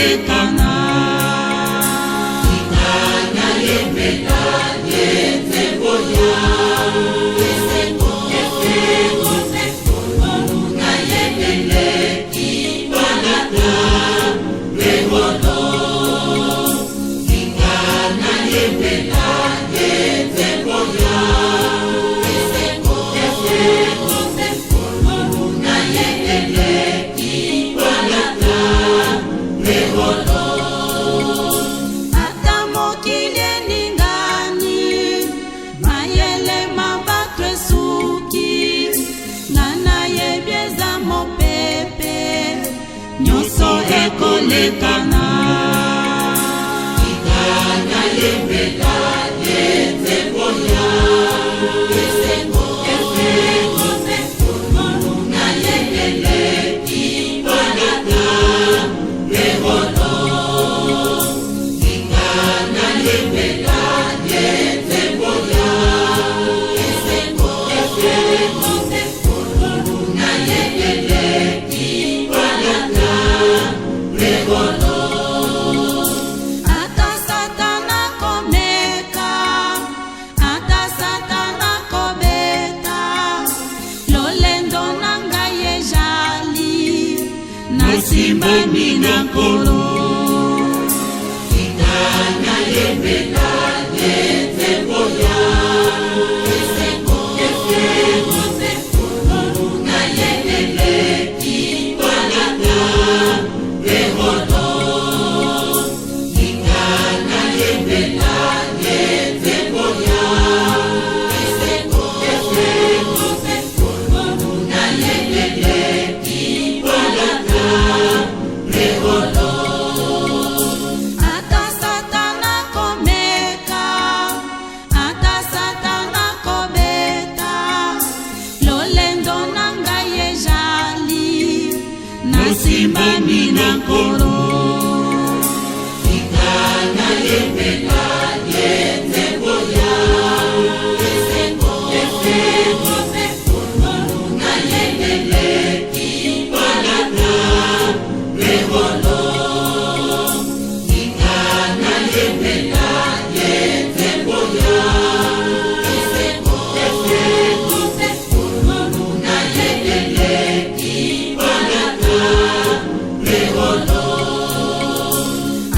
ekolekana. Tika nayembela ye nzembo ya esengo, esengo, ngolu na ye eleki palata mpe wolo. Tika nayembela ye nzembo ya esengo, esengo, ngolu na ye eleki palata mpe wolo. Ata mokili eningani, mayele ma bato esuki, nga nayebi eza mopepe, nyonso ekolekana. Tika nayembela ye nzembo ya esengo, esengo, ngolu na ye eleki palata mpe wolo. Tika nayembela ye nzembo ya esengo, esengo, ngolu na ye eleki palata mpe wolo. Ata Satana komeka, ata Satana kobeta, lolendo na ngai ejali, nasimbami na Nkolo. Tika nayembela ye nzembo ya esengo, esengo, ngolu na ye eleki palata mpe wolo. Tika nayembela ye nzembo ya esengo, esengo, ngolu na ye eleki palata mpe wolo. Ata Satana komeka, ata Satana kobeta, lolendo na ngai ejali, nasimbami na Nkolo. Tika nayembela ye nzembo ya esengo, esengo, ngolu na ye eleki palata mpe wolo. Tika nayembela ye nzembo ya esengo, esengo, ngolu na ye eleki palata mpe wolo.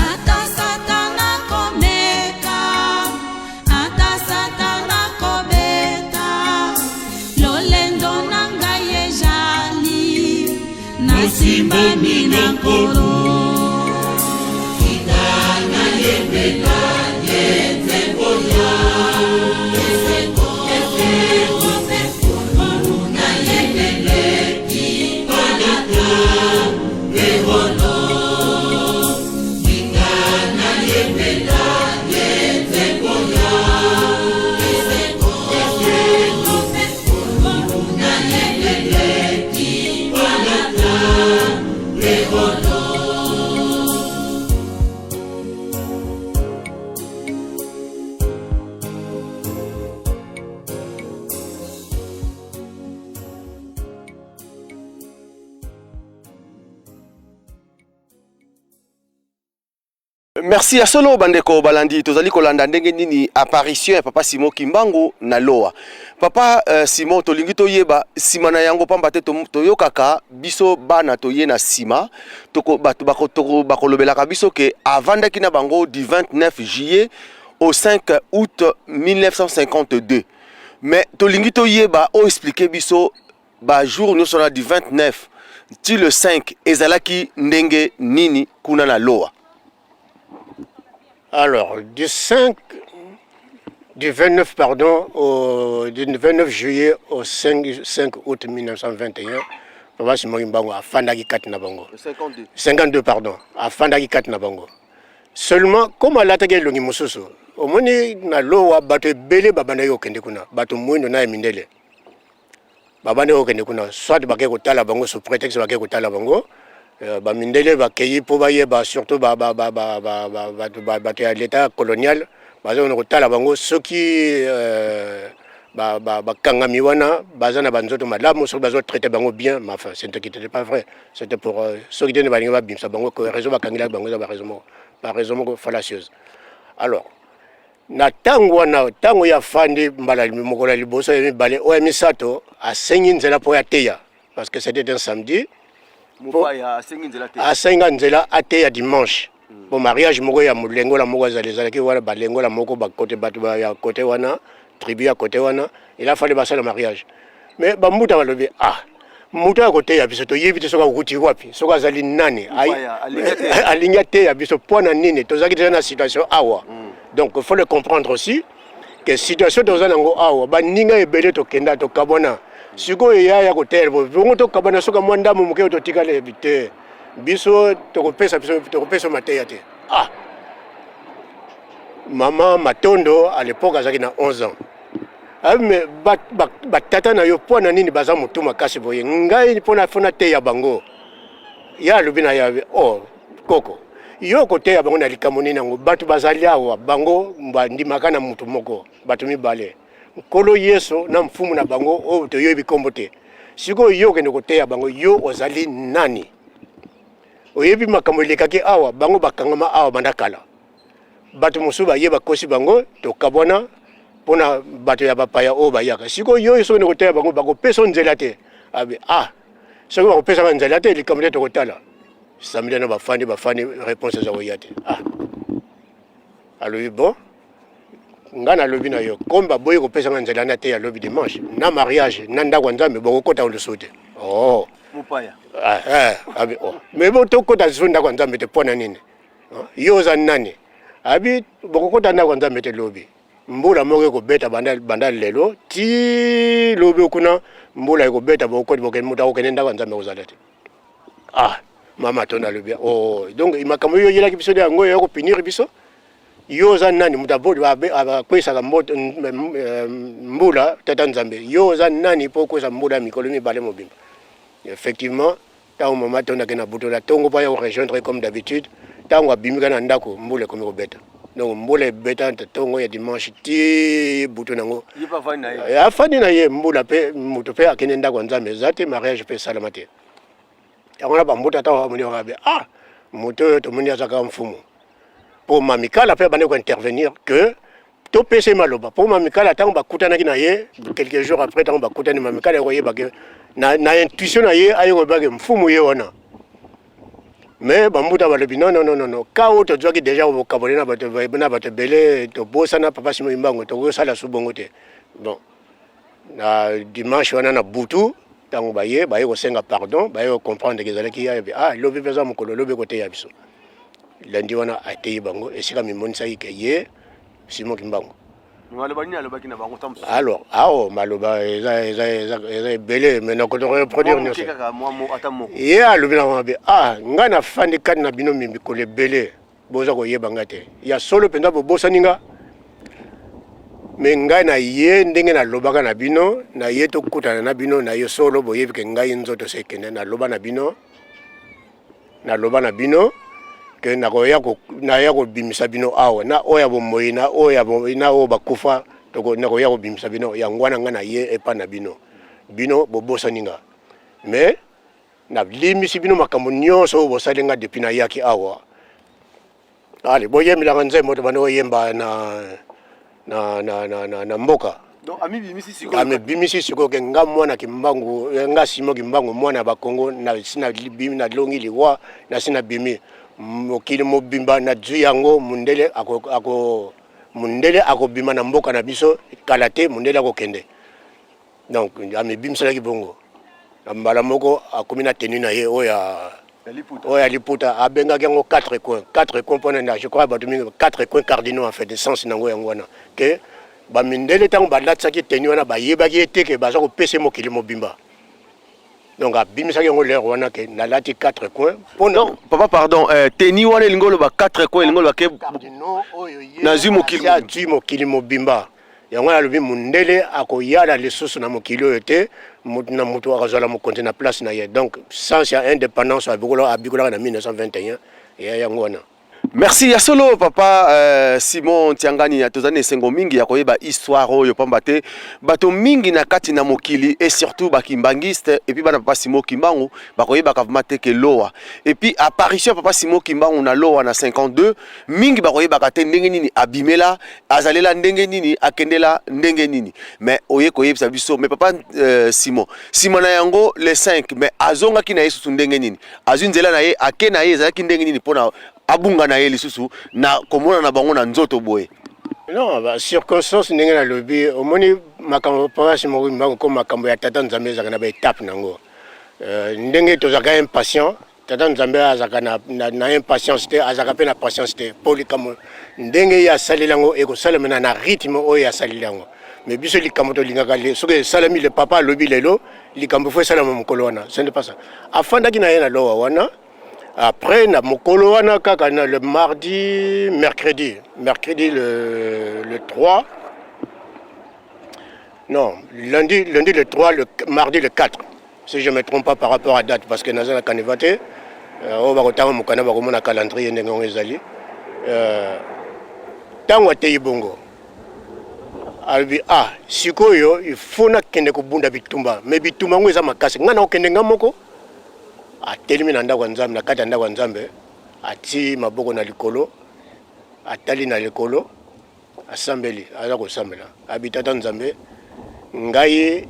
Ata Satana komeka, ata Satana kobeta, lolendo na ngai ejali, nasimbami na Nkolo. Tika nayembela ye nzembo ya esengo, esengo, ngolu na ye eleki palata mpe wolo. Tika nayembela ye nzembo ya esengo, esengo, ngolu na ye eleki palata mpe wolo. Merci ya solo bandeko balandi, tozali kolanda ndenge nini apparition ya papa Simon Kimbangu na Loa. Papa Simon, tolingi toyeba nsima na yango, pamba te toyokaka biso bana toye na nsima, bato bakolobelaka biso ke avandaki na bango du 29 juillet au 5 août 1952, mais tolingi toyeba oyo explique biso bajour nyonso na du 29 ti le 5 ezalaki ndenge nini kuna na Loa. Alors, du 5, du 29, pardon, du 29 juillet au 5, 5 août 1921, Papa Simon Kimbangu afandaki kati na bango. 52. 52, pardon, afandaki kati na bango. Seulement, comme alataki elongi mosusu, omoni na Lowa bato ebele babandaki kokende kuna, bato mwindo na ya mindele. Babandaki kokende kuna, soit bakei kotala bango sous prétexte bakei kotala bango, bamindele bakei mpo bayeba, surtout bato ya l'état colonial bazokende kotala bango soki Bakangami wana baza na banzoto malamu, soki bazo traiter bango bien. Mais enfin, ce n'était pas vrai, c'était pour soki te nde balingi babimisa bango. Raison bakangelaki bango eza baraison moko, baraison moko fallacieuse. Alors na ntango wana, ntango ya fandi mbala mokolo ya liboso, ya mibale, oyo ya misato, asengi nzela mpo ya teya, parce que c'était un samedi. Asenga nzela ateya dimanche po mariage moko ya molengola moko ezali, ezalaki wana. Balengola moko bakote, bato ya kote wana, tribu ya kote wana, il a fallu basala mariage. Mais bambuta balobi: "Ah, moto ya koteya biso, toyebi te soki akuti wapi, soki azali nani, alingi ateya biso mpo na nini? Tozalaki deja na situation awa." Donc il faut le comprendre aussi que situation toza nango awa, baninga ebele tokenda, tokabwana. Sikoyo ya ya koteya bongo, tokabwana, soki mwa ndambo moke oyo totikala te, biso tokopesa, biso tokopesa mateya te. Ah, mama Matondo à l'époque azalaki na 11 ans. Ah, mais batata na yo, mpo na nini baza motu makasi boye? Ngai mpona fo nateya bango. Ye alobi na ye: "Oh koko, yo koteya bango na likambo nini yango? Bato bazali awa, bango bandimaka na motu moko, bato mibale, Nkolo Yesu na mfumu na bango oyo toyebi nkombo te. Sikoyo yo okende koteya bango, yo ozali nani? Oyebi makambo elekaki awa? Bango bakangama awa banda kala. Bato mosusu baye, bakosi bango, tokabwana mpona bato ya bapaya oyo bayaka. Sikoyo yo soki nde koteya bango, bakopesa nzela te." Abi: "Ah, soki bakopesaka nzela te, likambo te, tokotala samedi." Na bafandi, bafandi, réponse eza koya te. Ah, alobi: "Bon, nga nalobi na yo, komi baboyi kopesanga nzela na te ya lobi dimanche na mariage na ndako ya Nzambe, bokokota lisusu te." Oh. Mopaya. Ah, eh, abi: "Oh, mais bo tokota lisusu ndako ya Nzambe te mpo na nini? Yo oza nani?" Abi: "Bokokota ndako ya Nzambe te lobi. Mbula moko ekobeta banda, banda lelo ti lobi kuna, mbula ekobeta, bokoti, bokende, moto akokende ndako ya Nzambe kozala te." Ah, mama Tonda alobi: "Oh, donc makambo oyo oyelaki biso nde yango oyo kopunir biso? Yo oza nani? Moto akwesaka mbula, tata Nzambe, yo oza nani mpo okwesa mbula ya mikolo 2 mobimba?" Effectivement, ntango mama Tondaki na butu na ntongo mpo aya korejoindre comme d'habitude, ntango abimi kaka na ndako, mbula ekomi kobeta. Donc mbula ebeta ntongo ya dimanche ti butu nango. Ye mpe afandi na ye. Afandi na ye, mbula mpe, moto mpe akende ndako ya Nzambe eza te, mariage mpe esalama te. Yango na bambuta, ntango bamoni bakabe: "Ah, moto oyo tomoni aza kaka mfumu." Mpo Mamikala mpe abandi kointervenir que topesa ye maloba, mpo Mamikala, ntango bakutanaki na ye quelques jours après, ntango bakutani, Mamikala akoyeba ke na intuition na ye, aye koyeba ke mfumu ye wana. Mais bambuta balobi: "Non, non, non, non, ka oyo tozwaki déjà bokaboli na bato ebele, tobosana papa Simon Kimbangu, tokosala su bongo te." Bon, na dimanche wana na butu, ntango baye kosenga pardon, baye kocomprendre ke ezalaki ya ah, lobi mpe eza mokolo, lobi koteya biso. Lundi wana ateyi bango esika mimonisaki ke ye Simon Kimbangu. Maloba nini alobaki na bango? Mosusu? Alors awo maloba eza ebele, mais nakoki reproduire nyonso. Kaka mwa ata moko. Ye alobi na mabe: "Ah, ngai nafandi kati na bino mikolo ebele, boza koyeba ngai te. Ya solo mpenza bobosani nga. Mais ngai na ye, ndenge nalobaka na bino, na ye tokutana na bino na ye, solo boyebi ke ngai nzoto se ekende. Naloba na bino, naloba na bino ke nakoya naya kobimisa bino awa na oyo ya bomoi, na oyo na oyo bakufa, nakoya kobimisa bino. Yango wana ngai na ye epa na bino, bino bobosani nga. Mais nalimbisi bino makambo nyonso oyo bosali nga depuis nayaki awa. Ale, boyembelanga nzembo to bandi koyemba na mboka." Donc amibimisi sikoyo. Amibimisi sikoyo ke nga mwana Kimbangu, nga Simon Kimbangu, mwana ya Bakongo, nasi nabimi, nalongi liwa, nasi nabimi mokili mobimba, nazwi yango. Mundele ako mundele akobima na mboka na biso kala te, mundele akokende. Donc amibimisalaki bongo. Na mbala moko akomi na tenue na ye oyo ya oyo ya liputa, abengaki yango quatre coins. Quatre coins mpona na, je crois, bato mingi, quatre coins cardinaux en fait, sens nango yango wana ke bamindele ntango balatisaki tenue wana, bayebaki ye te ke baza kopesa ye mokili mobimba. Donc abimisaki yango l'heure wana ke nalati quatre coins mpona. Donc papa, pardon, tenue wana elingi oloba quatre coins, elingi oloba ke nazwi mokili. Azwi mokili mobimba. Yango wana alobi mundele akoyala lisusu na mokili oyo te, motu na motu akozala mokonzi na place na ye. Donc sens ya indépendance abikolaka na 1921 eya yango wana. Merci ya solo papa Simon Tiangani, tozali na esengo mingi ya koyeba histoire oyo, pamba te bato mingi na kati na mokili et surtout bakimbangiste et puis bana papa Simon Kimbangu bakoyebaka vraiment te ke Lowa et puis apparition ya papa Simon Kimbangu na Lowa na 52, mingi bakoyebaka te ndenge nini abimela, azalela ndenge nini, akendela ndenge nini. Mais oye koyebisa biso. Mais papa Simon, nsima na yango le 5 mais azongaki na ye susu ndenge nini? Azwi nzela na ye, ake na ye, ezalaki ndenge nini mpona abunga na ye lisusu na komona na bango na nzoto boye? Non, ba circonstance, ndenge nalobi, omoni makambo mpasi moko mbango ko makambo ya tata Nzambe ezalaka na baétape nango. Ndenge tozalaka impatient, tata Nzambe azalaka na impatience te, azalaka mpe na patience te, mpo likambo ndenge ye asaleli yango ekosalemena na rythme oyo asaleli yango. Mais biso likambo tolingaka soki esalami, le papa alobi lelo likambo fo esalama mokolo wana. Ce n'est pas ça. Afandaki na ye na Lowa wana. Après na mokolo wana kaka na le mardi, mercredi le 3, non, lundi le 3, le mardi le 4, si je me trompe pas par rapport à date, parce que naza na canevas te. Oyo bakotanga mokanda bakomona calendrier ndenge yango ezali. Ntango ateyi bongo, alobi: "Ah, sikoyo il faut nakende kobunda bitumba, mais bitumba yango eza makasi, ngai nakokende nga moko?" Atelemi na ndako ya Nzambe, na kati ya ndako ya Nzambe, ati maboko na likolo, atali na likolo, asambeli, aza kosambela, abi: "Tata Nzambe, ngai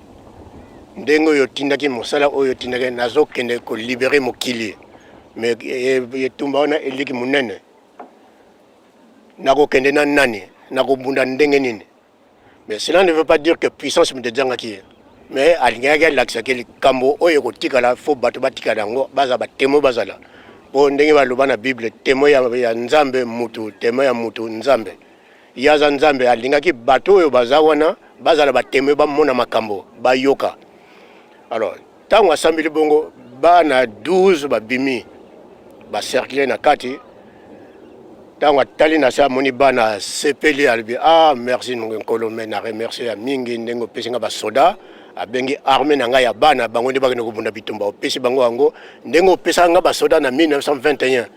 ndenge oyo otindaki, mosala oyo otindaki, nazokende kolibérer mokili, mais etumba wana eliki monene. Nakokende na nani? Nakobunda ndenge nini?" Mais cela ne veut pas dire que puissance moto ezangaki ye, mais alingaki alakisaki likambo oyo ekotikala, fo bato batikala yango, baza batémoin, bazala mpo ndenge baloba na Bible, témoin ya Nzambe mutu, témoin ya mutu Nzambe. Ye aza Nzambe, alingaki bato oyo baza wana bazala batémoin, bamona makambo, bayoka. Alors ntango asambeli bongo, bana 12 babimi, bacercle na kati. Ntango atali na se, amoni bana, asepeli, alobi: "Ah, merci Nkolo, me na remercie ya mingi ndenge opesi nga basoda." Abengi armée na ngai ya bana, bango nde bakende kobunda bitumba. Opesi bango yango ndenge opesaka nga basoda na 1921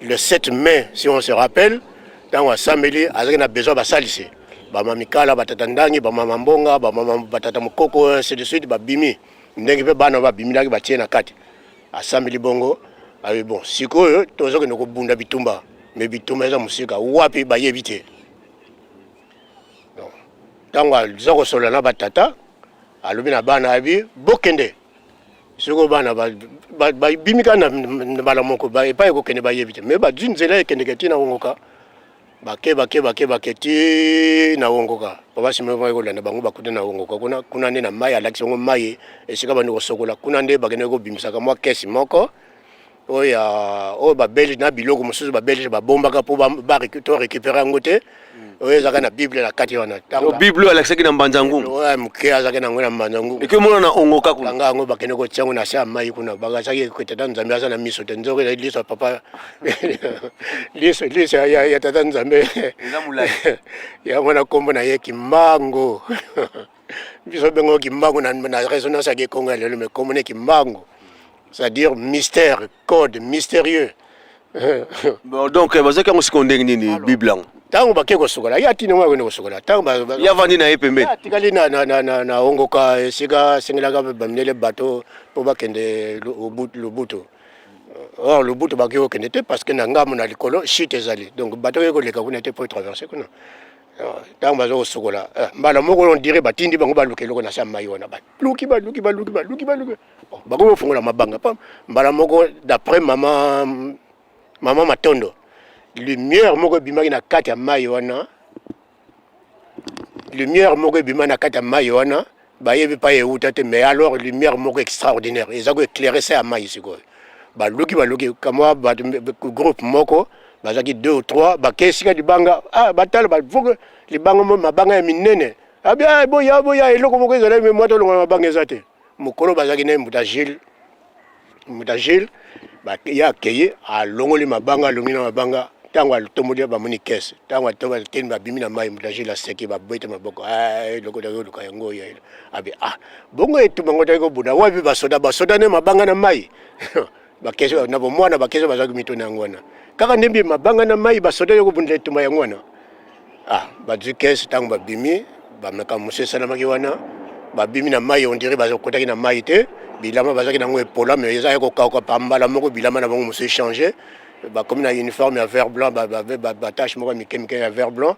le 7 mai, si on se rappelle. Ntango asambeli, azalaki na besoin basalisi bamama mikala, batata ndangi, bamama mbonga, bamama batata mokoko, ainsi de suite. Babimi ndenge mpe bana babimilaki, batie na kati. Asambeli bongo, alobi: "Bon, sikoyo tozokende kobunda bitumba, me bitumba eza mosika, wapi bayebi te." Ntango aza kosolola na batata, alobi na bana, abi: "Bokende sikoyo." Bana babimi kaka na mbala moko, epai ekokende bayebi te, me bazwi nzela ekendeke ntina Wongoka. Bake, bake, bake, bake ti na Wongoka. Papa Simon kolanda bango, bakuta na Wongoka kuna. Kuna nde na mai, alakisi bango mai esika bandi kosokola. Kuna nde bakende kobimisaka mwa kesi moko oyo ya oyo babelge na biloko mosusu babelge babombaka mpo to récupérer yango te, oyo ezalaka na Bible na kati wana. Bible oyo alakisaki na Mbanza Ngungu? Oyo moke azalaki nango na Mbanza Ngungu. Eke mona na Ongoka kuna. Kanga yango, bakende kotia yango na se ya mai kuna. Bakasaki tata Nzambe aza na miso te, nzoka ezali liso ya papa, liso ya tata Nzambe. Yango na nkombo na ye Kimbangu. Biso bengo Kimbangu na résonance ya Kikongo ya lelo, mais nkombo ne Kimbangu, c'est-à-dire mystère, code mystérieux. Bon, donc bazwaki yango sikoyo ndenge nini, Bible yango? Ntango bake kosukola, ye atindi ngo akende kosukola. Ntango ye avandi na ye pembeni. Atikali na Ongoka, esika asengelaka bamindele bato mpo bakende Lubutu. Or Lubutu bakoki kokende te parce que na ngambo na likolo chute ezali, donc bato okoki koleka kuna te mpo traverse kuna. Ntango baza kosukola, mbala moko on dirait batindi bango baluka eloko na se ya mai wana. Baluki, baluki, baluki, baluki, baluki, bakoki kofungola mabanga pa mbala moko. D'après mama Matondo, lumière moko ebimaki na kati ya mai wana. Lumière moko ebima na kati ya mai wana, bayebi pa euta te, mais alors lumière moko extraordinaire eza koéclairer se ya mai. Sikoyo baluki, baluki, kamwa bato groupe moko bazalaki deux ou trois, bake esika libanga. Ah, batala, bavuke libanga mo, mabanga ya minene. Abi: "Ah, boya, boya, eloko moko ezali, me mwa tolongola mabanga eza te." Mokolo bazalaki na mbuta Gilles, mbuta Gilles ye akeye, alongoli mabanga, alongi na mabanga. Ntango atomboli, bamoni kese. Ntango atomboli, babimi na mai. Mbuta Gilles aseki, babete maboko: "Eloko taki oluka yango oyo." Abi: "Ah, bongo etumba ngo taki kobunda wapi? Basoda, basoda ne mabanga na mai." Bakestion na bomwana, bakestion bazwaki mituna yango wana kaka ndembi mabanga na mai, basoda yo kobundela etumba yango wana. Ah, bazwi kese. Ntango babimi, bamakambo mosusu esalamaki wana. Babimi na mai, on dirait bazokotaki na mai te. Bilamba bazwaki nango epola, mais eza ya kokauka pambala moko. Bilamba na bango mosusu echange, bakomi na uniforme ya vert blanc, batache moko ya mike mike ya vert blanc.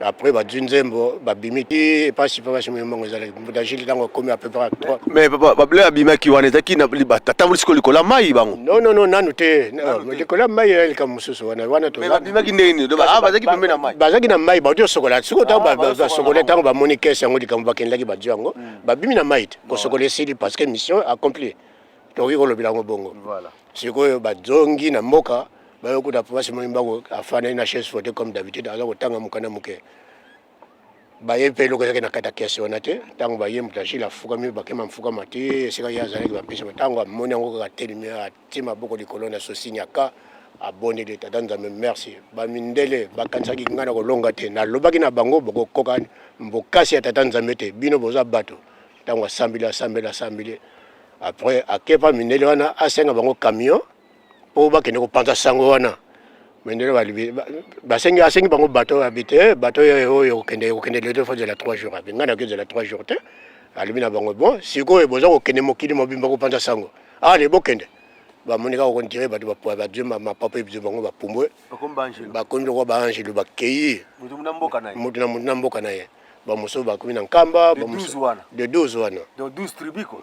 Après bazwi nzembo, babimi ti epasi mpe basi mbongo ezalaki mbuta Gile. Ntango akomi à peu près 3 Mais papa, babile abimaki wana ezalaki na batamboli sikoyo likolo ya mai bango? Non, non, non, nanu te. Likolo ya mai eya likambo mosusu wana wana. Mais babimaki ndenge nini? Ah, bazalaki pembeni na mai. Bazalaki na mai, bauti osokola. Sikoyo ntango basokola, ntango bamoni kese yango, likambo bakendaki, bazwi yango, babimi na mai te. Kosokola esili parce que mission accomplie, tokoki kolobela yango bongo. Sikoyo bazongi na mboka, bayokuta papa Simon Kimbangu afandaki na chaise fauteuil comme d'habitude, aza kotanga mokanda moke. Baye mpe eloko ezalaki na kati ya kese wana te. Ntango baye, moto Agile afukami, bakema mfukama te esika ye azalaki, bapesi. Ntango amoni yango kaka, atelemi, atie maboko likolo na sosinyaka, abondeli: "Tata Nzambe, merci. Bamindele bakanisaki ngai na kolonga te. Nalobaki na bango, bokokoka mbokasi ya Tata Nzambe te, bino boza bato." Ntango asambeli, asambeli, asambeli, après akepa mindele wana, asenga bango camion mpo bakende kopanza sango wana. Mindele balobi, basengi, asengi bango bato, abi te, bato oyo oyo kokende, kokende lelo, faut zela 3 jours. Abi: "Ngai nakoki ozela 3 jours te." Alobi na bango: "Bon, sikoyo boza kokende mokili mobimba kopanza sango, ale bokende." Bamoni kaka kontire bato bazwi mapapo, ebizwi bango, bapumbwe, bakomi lokola baangelu, bakei mutu na mboka na ye. Mutu na mutu na mboka na ye. Bamosusu bakomi na Nkamba. De 12 wana. De 12 wana. Donc 12 tribus quoi.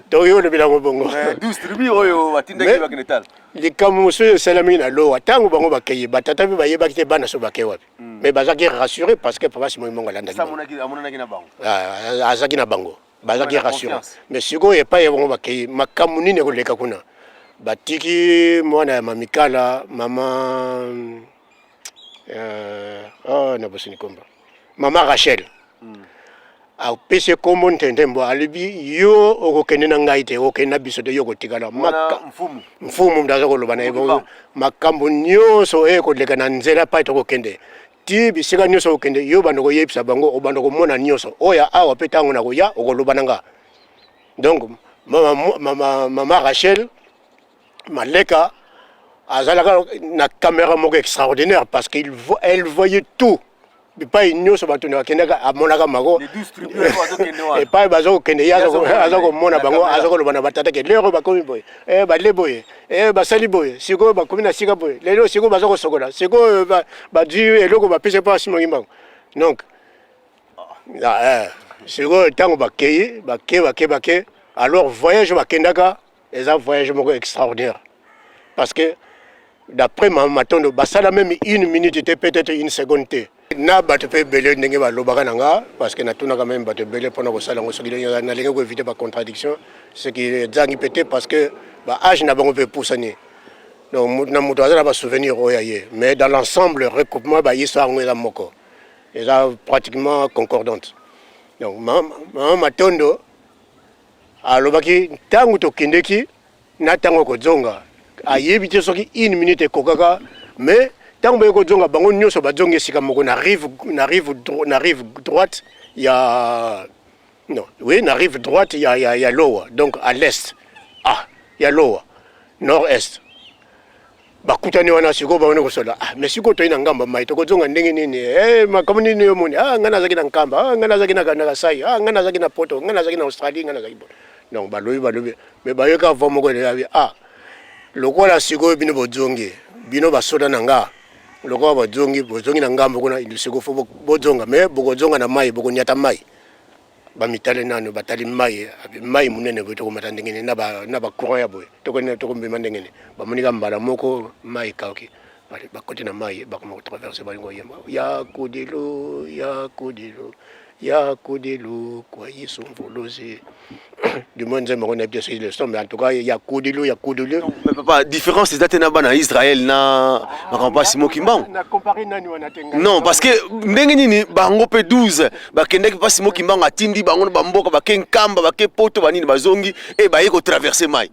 Tokoki kolobela yango bongo. 12 tribus oyo batindaki bakende tala. Likambo mosusu esalamaki na Lowa, ntango bango bakei, batata mpe bayebaki te bana so bakei wapi, mais bazalaki rassuré parce que papa Simon Kimbangu alandaki bango. Amonanaki na bango. Ah, azalaki na bango, bazalaki Na rassuré. confiance. Mais sikoyo epai ya bango bakei, makambo nini ekoleka kuna? Batiki mwana ya Mamikala, mama oh, na bosini komba mama Rachel, apesi kombo Ntendembo. Alobi: "Yo okokende na ngai te, okokende na biso te, yo okotikala." Mfumu. Mfumu mutu aza koloba na ye. Makambo nyonso oyo ekoleka na nzela pai tokokende ti bisika nyonso okende, yo banda koyebisa bango, obanda komona nyonso oyo awa. Mpe ntango na koya, okoloba na nga. Donc mama, mama, mama Rachel Maleka azalaka na caméra moko extraordinaire parce qu'elle elle voyait tout. Bipai nyonso bato bakendaka, amonaka mako. Epai baza kokende, ye aza komona bango, aza koloba na batata ke lero bakomi boye, bale boye, basali boye, sikoyo bakomi na sika boye, lelo sikoyo baza kosokola, sikoyo bazwi eloko bapesi mpo asimongi bango. Donc sikoyo ntango bakei, bake, bake, bake, alors voyage bakendaka eza voyage moko extraordinaire parce que d'après mama Matondo, basala même une minute te, peut-être une seconde te. Na bato mpe ebele ndenge balobaka na nga, parce que natunaka même bato ebele mpona kosala yango, soki nalingi koéviter bacontradiction, soki ezangi mpe te, parce que baâge na bango mpe epusani. Donc na moto aza na basouvenir oyo aye, mais dans l'ensemble, recoupement bahistoire yango eza moko, eza pratiquement concordante. Donc mama Matondo alobaki ntango tokendeki na ntango kozonga, ayebi te soki une minute ekokaka. Mais ntango baye kozonga, bango nyonso bazongi esika moko na rive droite ya, non, oui, na rive droite ya Lowa, donc à l'est, ah, ya Lowa, nord-est. Bakutani wana. Sikoyo bamoni kosola: "Ah, mais sikoyo toyi na ngamba mai, tokozonga ndenge nini? Eh, makambo nini yo moni? Ah, ngai nazalaki na Nkamba, ah, ngai nazalaki na Kasai, ah, ngai nazalaki na Poto, ngai nazalaki na Australie, ngai nazalaki." Donc balobi, balobi, mais bayoka voix moko eleyabi: "Ah, lokola sikoyo bino bozongi, bino basoda na nga, lokola bozongi, bozongi na ngambo kuna, sikoyo faut bozonga, mais bokozonga na mai, bokonyata mai." Bamitale nano, batali mai, mai monene boye, tokomata ndenge nini na bacourant ya boye? Tokomema ndenge nini? Bamonika mbala moko mai ekauki, bakoti na mai, bakoma kotraverser, balingi koyemba ya kudilo, ya kudilo, ya kudilo kwa Yesu mvuluzi. Du moins nzembo yango nayebi te soki leçon, mais en tout cas ya kudilo, ya kudilo. Mais papa, différence eza te na bana ya Israel na makambo ya Simon Kimbangu? Na compare nani wana te ngai. Non, parce que ndenge nini bango mpe 12 bakendaki mpa Simon Kimbangu, atindi bango na bamboka, bake Nkamba, bake Poto, banini, bazongi e baye kotraverser mai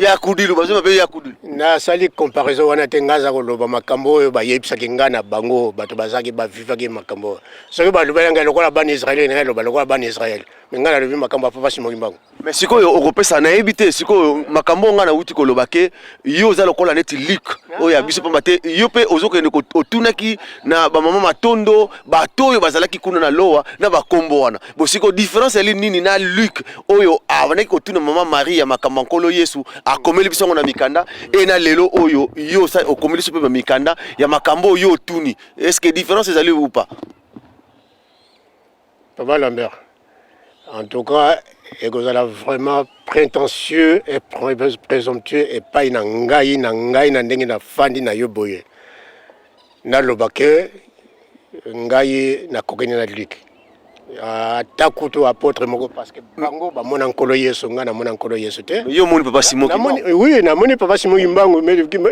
ya kudilu, bazongi mpe ya kudilu. Nasali comparaison wana te. Ngai aza koloba makambo oyo bayebisaki ngai na bango, bato bazalaki, bavivaki makambo oyo. Soki balobeli ngai lokola bana Israel, ngai loba lokola bana Israel. Mais ngai nalobi makambo ya Papa Simon Kimbangu. Mais sikoyo okopesa, nayebi te sikoyo makambo oyo ngai nauti koloba ke yo oza lokola neti Luc oyo ya biso, pamba te yo mpe ozokende otunaki na bamama Matondo, bato oyo bazalaki kuna na Lowa na bakombo wana. Bo sikoyo différence eli nini na Luc oyo abandaki kotuna mama Marie ya makambo ya Nkolo Yesu, akomeli biso yango na mikanda, e na lelo oyo yo okomeli biso mpe ba mikanda ya makambo oyo otuni? Est ce que différence ezali ou pas? Papa Lambert, en tout cas, ekozala vraiment prétentieux et présomptueux epai na ngai, na ngai na ndenge nafandi na yo boye, naloba ke ngai nakokani na Luc, ata kutu apôtre moko, parce que bango bamona Nkolo Yesu, ngai namona Nkolo Yesu te. Yo omoni Papa Simon? Oui, namoni Papa Simon Kimbangu,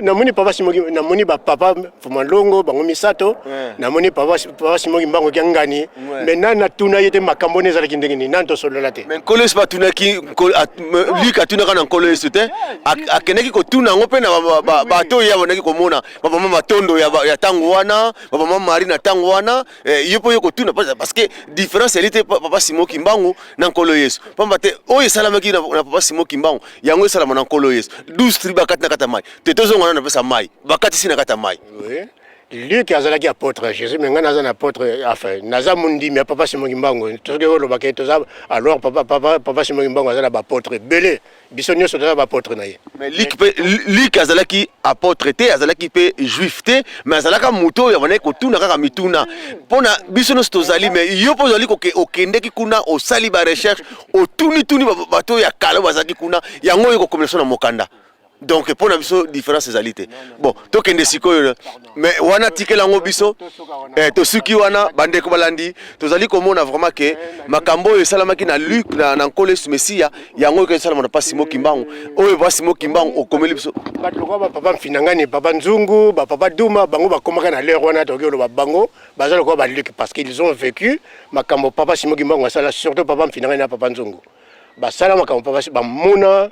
namoni Papa Simon, namoni bapapa Fumalongo bango misato, namoni Papa Simon Kimbangu Kiangani, mais nani natuna ye te makambo wana ezalaki ndenge nini, nani tosolola te. Mais Nkolo Yesu batunaki, Luc atunaka na Nkolo Yesu te, akendaki kotuna yango mpe na bato oyo abandaki komona, bamama Matondo ya ntango wana, bamama Marie na ntango wana. Yo mpo yo kotuna, parce que différence eli te Papa Simon Kimbangu na Nkolo Yesu, pamba te oyo esalamaki na Papa Simon Kimbangu, yango esalama na Nkolo Yesu. 12 tribu bakati na kati ya mai te, tozonga nano, napesa mai, bakatisi na kati ya mai. Oui. Luc azalaki apôtre ya Jésus, mais ngai naza na apôtre, enfin naza mondimi ya Papa Simon Kimbangu. Soki olobaki toza, alors papa Simon Kimbangu aza na baapôtre ebele, biso nyonso toza baapôtre na ye. Mais Luc mpe, Luc azalaki apôtre te, azalaki mpe juif te, mais azalaka moto oyo abandaki kotuna kaka mituna mpona biso nyonso tozali. Mais yo mpo ozali okendeki kuna, osali barecherche, otunituni bato oyo ya kala oyo bazalaki kuna, yango oyo kokomela biso na mokanda. Donc mpo na biso différence ezali te. Bon, tokende sikoyo, mais wana tikela yango biso, tosuki wana. Bandeko balandi, tozali komona vraiment ke makambo oyo esalamaki na Luc na Nkolo Yesu Mesiya, yango oyo esalama na Papa Simon Kimbangu, oyo Papa Simon Kimbangu okomeli biso. Bato lokola bapapa Mfinangani, papa Nzungu, bapapa Duma, bango bakomaka na l'heure wana. Tokoki koloba bango baza lokola baluc parce qu'ils ont vécu makambo Papa Simon Kimbangu asala, surtout papa Mfinangani na papa Nzungu. Basala makambo papa, bamona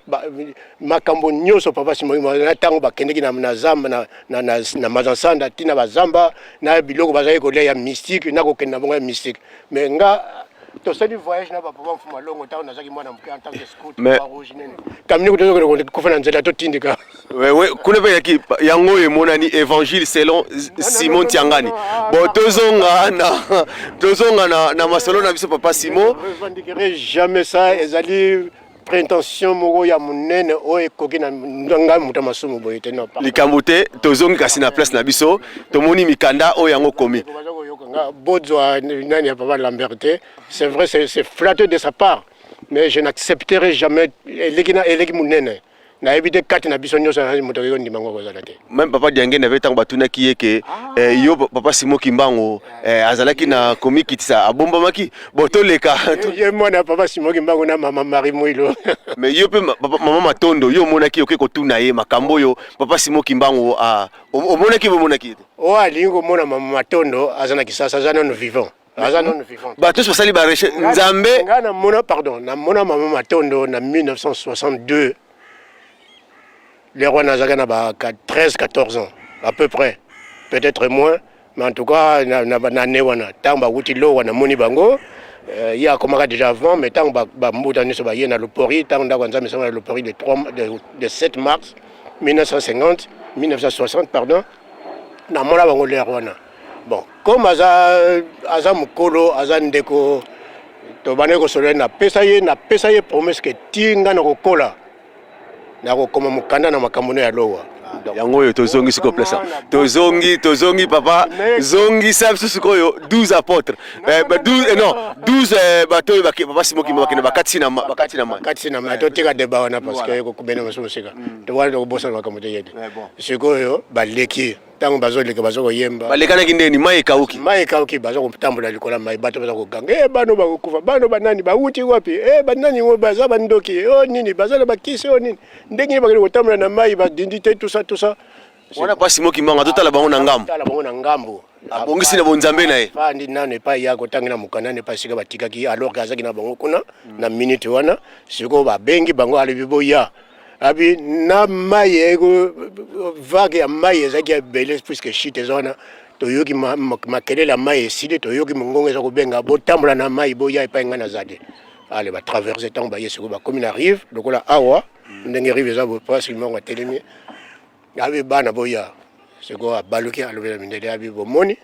makambo nyonso Papa Simon na ntango bakendeki na zamba, na Mazansanda, ntina bazamba na biloko bazalaki kolia ya mystique, na kokende na bango ya mystique. Mais nga tosali voyage na bapapa Mfuma Longo ntango nazalaki mwana moke en tant que scout rouge nene kamini tozokende kufa na nzela, totindika. Kuna mpe yaki yango oyo emonani, Évangile selon Simon Tiangani. Bon, tozonga na masolo na biso, Papa Simon. Revendiquerai jamais ça, ezali prétention moko ya monene oyo ekoki na ngai moto masumu boye te, non. Likambo te, tozongi kasi na place na biso, tomoni mikanda oyo yango komi. Bozwa nani ya Papa Lambert te, c'est vrai, c'est flatteur de sa part, mais je n'accepterai jamais, eleki na eleki monene. Nayebi te, kati na biso nyonso moto akoki kondima ngo kozala te. Même Papa Diangende ave, ntango batunaki ye ke yo Papa Simon Kimbangu azalaki na komikitisa, abombamaki. Bon, toleka. Ye mwana ya Papa Simon Kimbangu na mama Marie Mwilo. Mais yo mpe mama Matondo, yo omonaki, oke kotuna ye makambo oyo Papa Simon Kimbangu omonaki, bomonaki ye te? Oyo alingi komona mama Matondo aza na Kisasa, aza nano vivant, aza nano vivant. Bato nyonso basali barecherche, Nzambe. Ngai namona, pardon, namona mama Matondo na 1962. L'heure wana azalaki na ba 13 14 ans à peu près, peut-être moins, mais en tout cas na année wana ntango bawuti Lowa, namoni bango. Ye akomaka déjà avant, mais ntango bambuta nyonso baye na Lopori, ntango ndako ya Nzambe esama na Lopori le 3 de 7 mars 1950, 1960 pardon, namona bango l'heure wana. Bon, comme aza mokolo, aza ndeko, tobandaki kosolola, napesa ye promesse ke ti nga na kokola, nakokoma mokanda na makambo no ya Lowa. Yango oyo tozongi sikoyo place, tozongi papa, zongisa biso sikoyo 12 apôtres, 12, non, 12 bato oyo Papa Simon Kimbangu bakende bakatisi na mai. Bakatisi na mai. Totika débat wana parce que ekokubena mosu mosika. Wana tokobosana makambo te ye te. Sikoyo baleki, ntango bazoleka, baza koyemba. Balekanaki ndeni? Mai ekauki. Mai ekauki, baza kotambola likolo ya mai. Bato baza koganga: "E, bano bakokufa, bano banani, bawuti wapi? E, banani oyo baza bandoki o nini, baza na bakisi o nini, ndenge nini bakende kotambola na mai, badindi te?" Tout ça, tout ça. Wana Papa Simon Kimbangu azotala bango na ngambo. Tala bango na ngambo. Abongisi na bonzambe na ye. Fandi nano epai ya kotangela mokanda epai esika batikaki, alors que azalaki na bango kuna na minute wana. Sikoyo babengi bango, alobi: "Boya." Abi na mai eko vague ya mai ezalaki ebele puisque chute eza wana. Toyoki makelele ya mai esili, toyoki mongongo eza kobenga: "Botambola na mai, boya epai ngai naza te." Ale batraverse, ntango baye sikoyo bakomi na rive lokola awa, ndenge rive eza boye, papa Kimbangu atelemi, abi: "Bana, boya." Sikoyo abaluki, alobi na mindele, abi: "Bomoni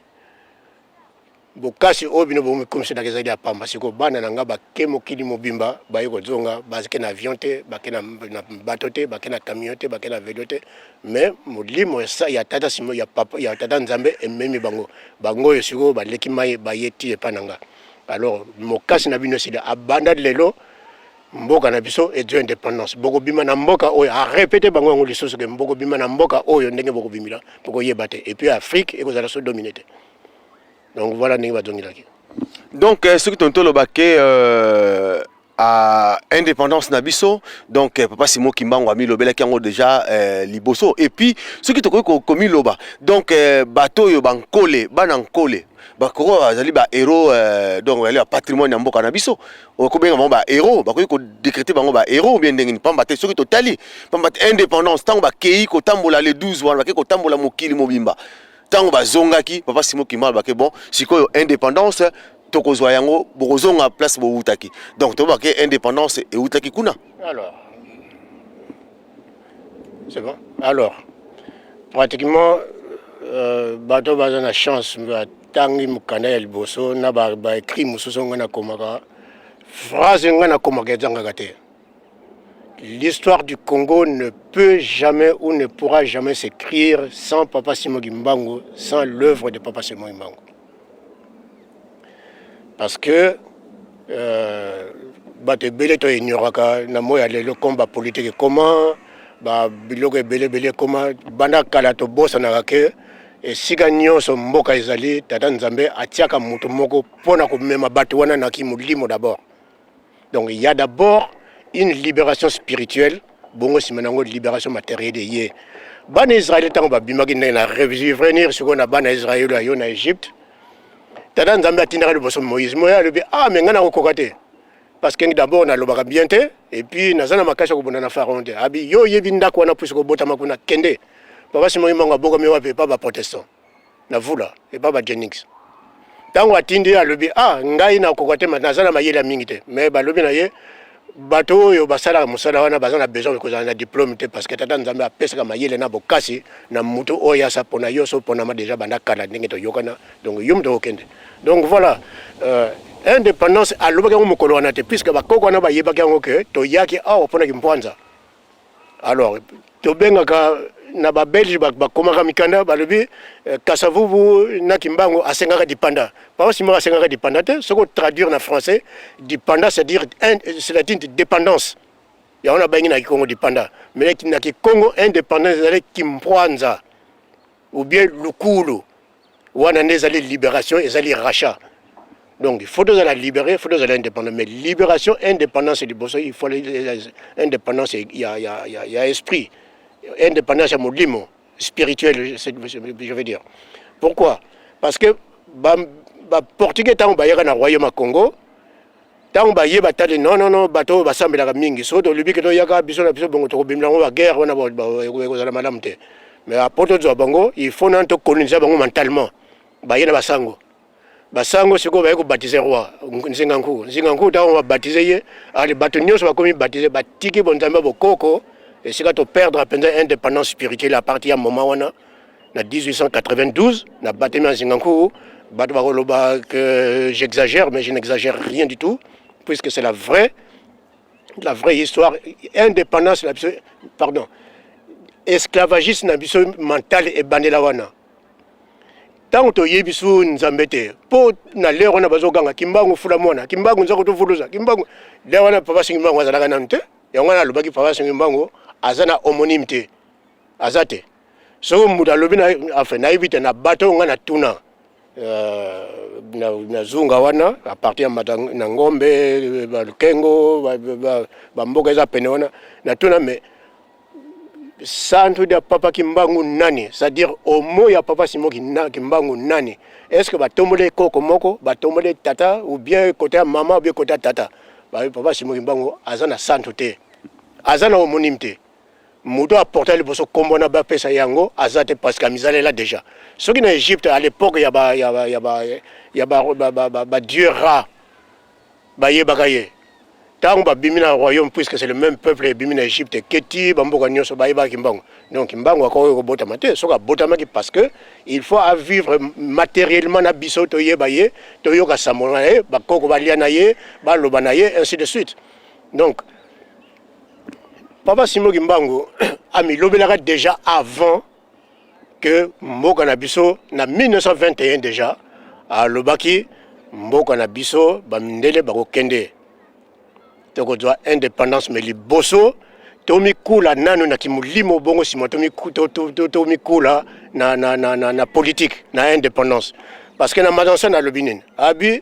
bokasi oyo bino bomikomiselaka ezali ya pamba. Sikoyo bana na nga bake mokili mobimba, baye kozonga, bake na avion te, bake na bateau te, bake na camion te, bake na vélo te, mais molimo ya tata Simo, ya papa, ya tata Nzambe ememi bango. Bango oyo sikoyo baleki mai, baye ti epa na nga. Alors mokasi na bino esili. Abanda lelo, mboka na biso ezwa indépendance. Bokobima na mboka oyo." Arépéter bango yango lisusu ke bokobima na mboka oyo, ndenge bokobimila bokoyeba te, et puis Afrique ekozala so dominé te. Donc voilà ndenge bazongelaki. Donc soki tonto olobake à indépendance na biso, donc papa Simon Kimbangu amilobelaki yango déjà liboso. Et puis soki tokoki komiloba, donc bato oyo bankole, bana nkole, bakoko bazali bahéros, donc bazali bapatrimoine ya mboka na biso. Okobenga bango bahéros, bakoki kodécréter bango bahéros ou bien ndenge nini? Pamba te soki totali, pamba te indépendance, ntango bakei kotambola le 12 wana, bakei kotambola mokili mobimba, ntango bazongaki, papa Simon Kimbangu bake: "Bon, sikoyo indépendance tokozwa yango, bokozonga place bowutaki." Donc tobake indépendance eutaki kuna. Alors c'est bon. Alors pratiquement bato baza na chance, batangi mokanda ya liboso na baécrit mosusu ngai nakomaka, phrase ngai nakomaka ezangaka te: "L'histoire du Congo ne peut jamais ou ne pourra jamais s'écrire sans Papa Simon Kimbangu, sans l'œuvre de Papa Simon Kimbangu." Parce que bato ebele toignoraka na moi ya lelo comme bapolitique ekoma, babiloko ebele ebele ekoma banda kala. Tobosanaka ke esika nyonso mboka ezali, tata Nzambe atiaka moto moko mpona komema bato wana na kimolimo d'abord. Donc il y a d'abord une libération spirituelle, bongo nsima nango libération matérielle eye. Bana Israele, ntango babimaki, ndenge na revenir sikoyo na bana Israele ayo na Égypte, tata Nzambe atindaka liboso Moïse. Moïse alobi: "Ah, mais ngai nakokoka te, parce que d'abord nalobaka bien te, et puis naza na makasi ya kobunda na Pharaon te." Abi: "Yo oyebi ndako wana, puisi kobotama kuna, kende." Papa Simon Kimbangu abokami wapi? Epa baprotestant na Vula, epa baJennings. Ntango atindi ye, alobi: "Ah, ngai nakoka te, naza na mayele ya mingi te." Mais balobi na ye: "Bato oyo basalaka mosala wana baza na besoin kozala na diplôme te, parce que tata Nzambe apesaka mayele na bokasi na motu oyo asa mpona yo so mponama déjà banda kala ndenge toyokana. Donc yo moto okende." Donc voilà, indépendance alobaki yango mokolo wana te, puisque bakoko wana bayebaki yango ke toyaki awa mponaki mpwanza. Alors tobengaka na babelge, bakomaka mikanda, balobi Kasavubu na Kimbangu asengaka dipanda. Papa Simon asengaka dipanda te. Soki otraduire na français, dipanda, c'est-à-dire, c'est-à-dire dépendance. Yango nabengi na kikongo dipanda, mais na kikongo indépendance ezali kimpwanza ou bien lukulu. Wana nde ezali libération, ezali rachat. Donc il faut tozala libéré, faut tozala indépendant, mais libération, indépendance liboso. Il faut indépendance ya esprit, indépendance ya molimo, spirituel je veux dire. Pourquoi? Parce que baportugais, ntango bayaka na royaume ya Congo, ntango baye, batali: "Non, non, non, bato oyo basambelaka mingi. Soki tolobi ke toyaka biso na biso bongo, tokobimela yango baguerre wana, ekozala malamu te. Mais apo tozwa bango, il faut nani tocoloniser bango mentalement." Baye na basango. Basango sikoyo baye kobaptiser roi Nzinga Nkuku. Nzinga Nkuku, ntango babaptiser ye, ale bato nyonso bakomi baptisés, batiki bonzambe bokoko. Esika toperdre mpenza indépendance spirituelle à partir ya moment wana, na 1892, na baptême ya Nzinga Nkuku. Bato bakoloba que j'exagère, mais je n'exagère rien du tout, puisque c'est la vraie histoire. Indépendance na biso, pardon, esclavagisme na biso mental ebandela wana, ntango toyebi su Nzambe te. Mpo na l'heure wana bazoganga: "Kimbangu fula mwana, Kimbangu nzako tofuluza, Kimbangu." L'heure wana papa Singi Mbangu azalaka nanu te. Yango wana alobaki papa Singi Mbangu aza na homonyme te, aza te. Soki moto alobi na, enfin nayebi te, na bato oyo ngai natuna na zunga wana, à partir ya mata na ngombe, balukengo, bamboka eza pene wana, natuna: "Mais santu ya papa Kimbangu nani? C'est-à-dire omo ya papa Simon Kimbangu nani? Est ce que batomboli koko moko, batomboli tata, ou bien côté ya mama, ou bien côté ya tata?" Babi papa Simon Kimbangu aza na santu te, aza na homonyme te. Moto aporta liboso kombo na bapesa yango aza te, parce que amizalela déjà. Soki na Égypte à l'époque ya ba ya ba ya ba ya ba ba, ba, ba, ba dieu Ra, bayebaka ye. Ntango babimi na royaume, puisque c'est le même peuple ebimi na Egypte eketi bamboka nyonso, bayebaka Kimbangu. Donc Kimbangu akoki kobotama te soki abotamaki, parce que il faut avivre matériellement na biso, toyeba ye, toyoka sango na ye, bakoko balia na ye, baloba na ye, ainsi de suite. Donc Papa Simon Kimbangu amilobelaka déjà avant que mboka na biso na 1921 déjà alobaki mboka na biso bamindele bakokende, tokozwa indépendance, mais liboso tomikula nano na kimolimo, bongo nsima tomikula na politique na indépendance. Parce que na madansa nalobi nini, abi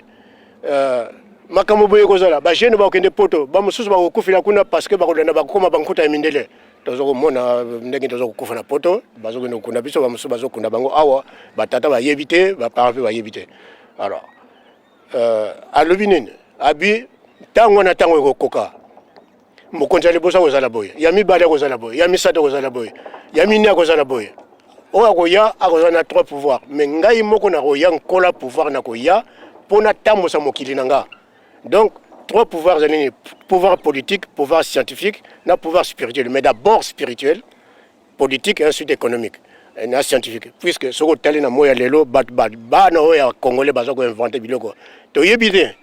makambo boye kozala, bajeunes bakokende Poto, bamosusu bakokufila kuna, parce que bakolanda, bakokoma bankuta ya mindele. Toza komona ndenge toza kokufa na Poto, bazokende kokunda biso, bamosusu bazokunda bango awa, batata bayebi te, baparents mpe bayebi te. Alors alobi nini? Abi ntango wana, ntango ekokoka, mokonzi ya liboso akozala boye, ya mibale akozala boye, ya misato akozala boye, ya minei akozala boye. Oyo akoya akozala na trois pouvoir, mais ngai moko nakoya nkola pouvoir, nakoya mpo natambusa mokili na nga. Donc trois pouvoirs ezali nini? Pouvoir politique, pouvoir scientifique na pouvoir spirituel. Mais d'abord spirituel, politique et ensuite économique na scientifique. Puisque soki otali na moi ya lelo, bato, bana oyo ya Congolais baza koinventer biloko toyebi te.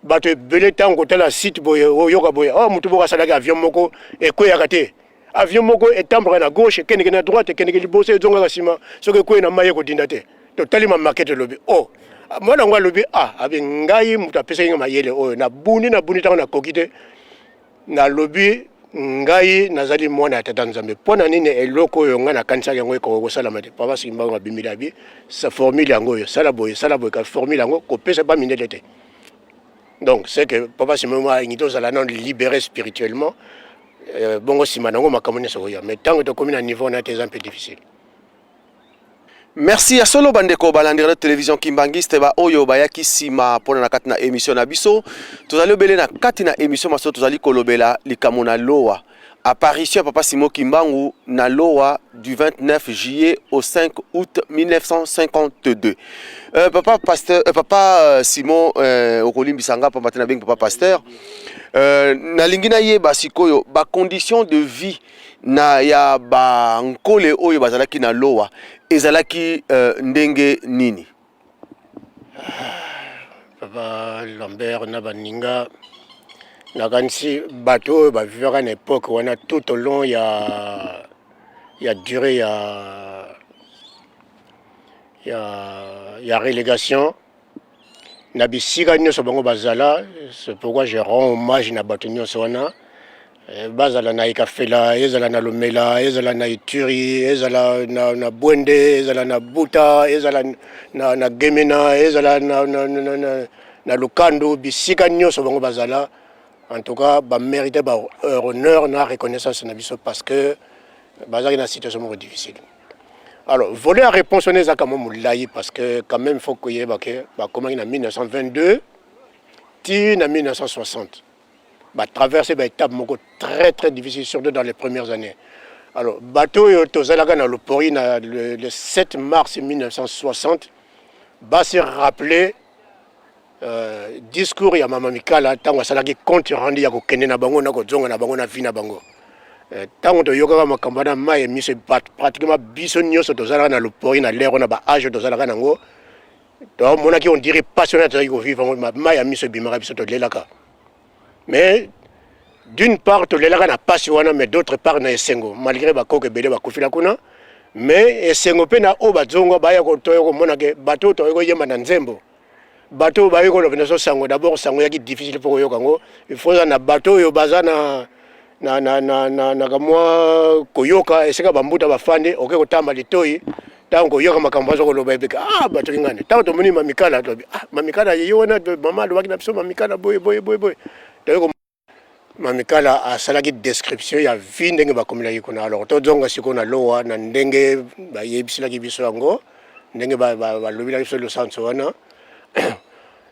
Bato ebele, ntango kotala site boye, oyoka boye: "Oh, motu moko asalaki avion moko ekweyaka te, avion moko etambwaka na gauche, ekendeke na droite, ekendeke liboso, ezongaka nsima, soki ekwei na mai ekodinda te." Totali ma maquette, elobi: "O oh." Mwana yango alobi: "Ah, abi ngai moto apesaki nga mayele oyo, nabuni, nabuni ntango nakoki te. Nalobi ngai nazali mwana ya Tata Nzambe. Mpo na nini eloko oyo ngai nakanisaki yango ekoka kosalama te?" Papa Simbango abimili, abi sa formule yango oyo: "Sala boye, sala boye." Ka formule yango kopesa ba mindele te. Donc c'est que Papa Simon alingi tozala nano libéré spirituellement, bongo nsima nango makambo nyonso koya. Mais ntango tokomi na niveau wana te, eza un peu difficile. Merci ya solo, bandeko balandi radio télévision Kimbangiste. Baoyo bayaki nsima mpona na kati na émission na biso, tozali obele na kati na émission Masolo. Tozali kolobela likambo na Lowa, apparition ya Papa Simon Kimbangu na Lowa du 29 juillet au 5 août 1952. Papa pasteur, papa Simon, okolimbisa nga pamba te nabengi papa pasteur. Nalingi nayeba sikoyo bacondition de vie na ya bankole oyo bazalaki na Lowa ezalaki ndenge nini? Papa Lambert na baninga, nakanisi bato oyo bavivaka na époque wana, tout au long ya durée ya relégation, na bisika nyonso bango bazala. C'est pourquoi je rends hommage na bato nyonso wana, bazala na Ekafela, ezala na Lomela, ezala na Ituri, ezala na Bwende, ezala na Buta, ezala na Gemena, ezala na Lukando, bisika nyonso bango bazala. En tout cas bamérite ba honneur na reconnaissance na biso, parce que bazalaki na situation moko difficile. Alors volet ya réponse wana ezaka mwa molai, parce que quand même faut koyeba ke bakomaki na 1922 ti na 1960, batraverse baétape moko très très difficile, surtout dans les premières années. Alors bato oyo tozalaka na Lopori na le 7 mars 1960 base rappeler discours ya Mama Mikala ntango asalaki compte rendu ya kokende na bango na kozonga na bango na vie na bango. Ntango toyokaka makambo wana, mai miso pratiquement biso nyonso tozalaka na Lopori na lere wana, baâge tozalaka nango, tomonaki on dirait pasi wana tozalaki kovivre yango, mai ya miso ebimaka biso, tolelaka. Mais d'une part tolelaka na pasi wana, mais d'autre part na esengo, malgré bakoko ebele bakufila kuna, mais esengo mpe na oyo bazonga, baya toya komona ke bato oyo toyaki koyemba na nzembo, bato oyo bayoki koloba na sango. D'abord sango eyaki difficile mpo koyoka yango, il faut oza na bato oyo baza na kamwa koyoka esika bambuta bafandi, oke kotamba litoi ntango koyoka makambo aza koloba, ebeka: "Ah, bato kingani." Ntango tomoni Mamikala, tolobi: "Ah, Mamikala ye wana, mama alobaki na biso Mamikala boye boye boye boye." Toyoki Mamikala asalaki description ya vie ndenge bakomelaki kuna. Alors tozonga sikoyo na Lowa, na ndenge bayebiselaki biso yango, ndenge balobelaki biso losanso wana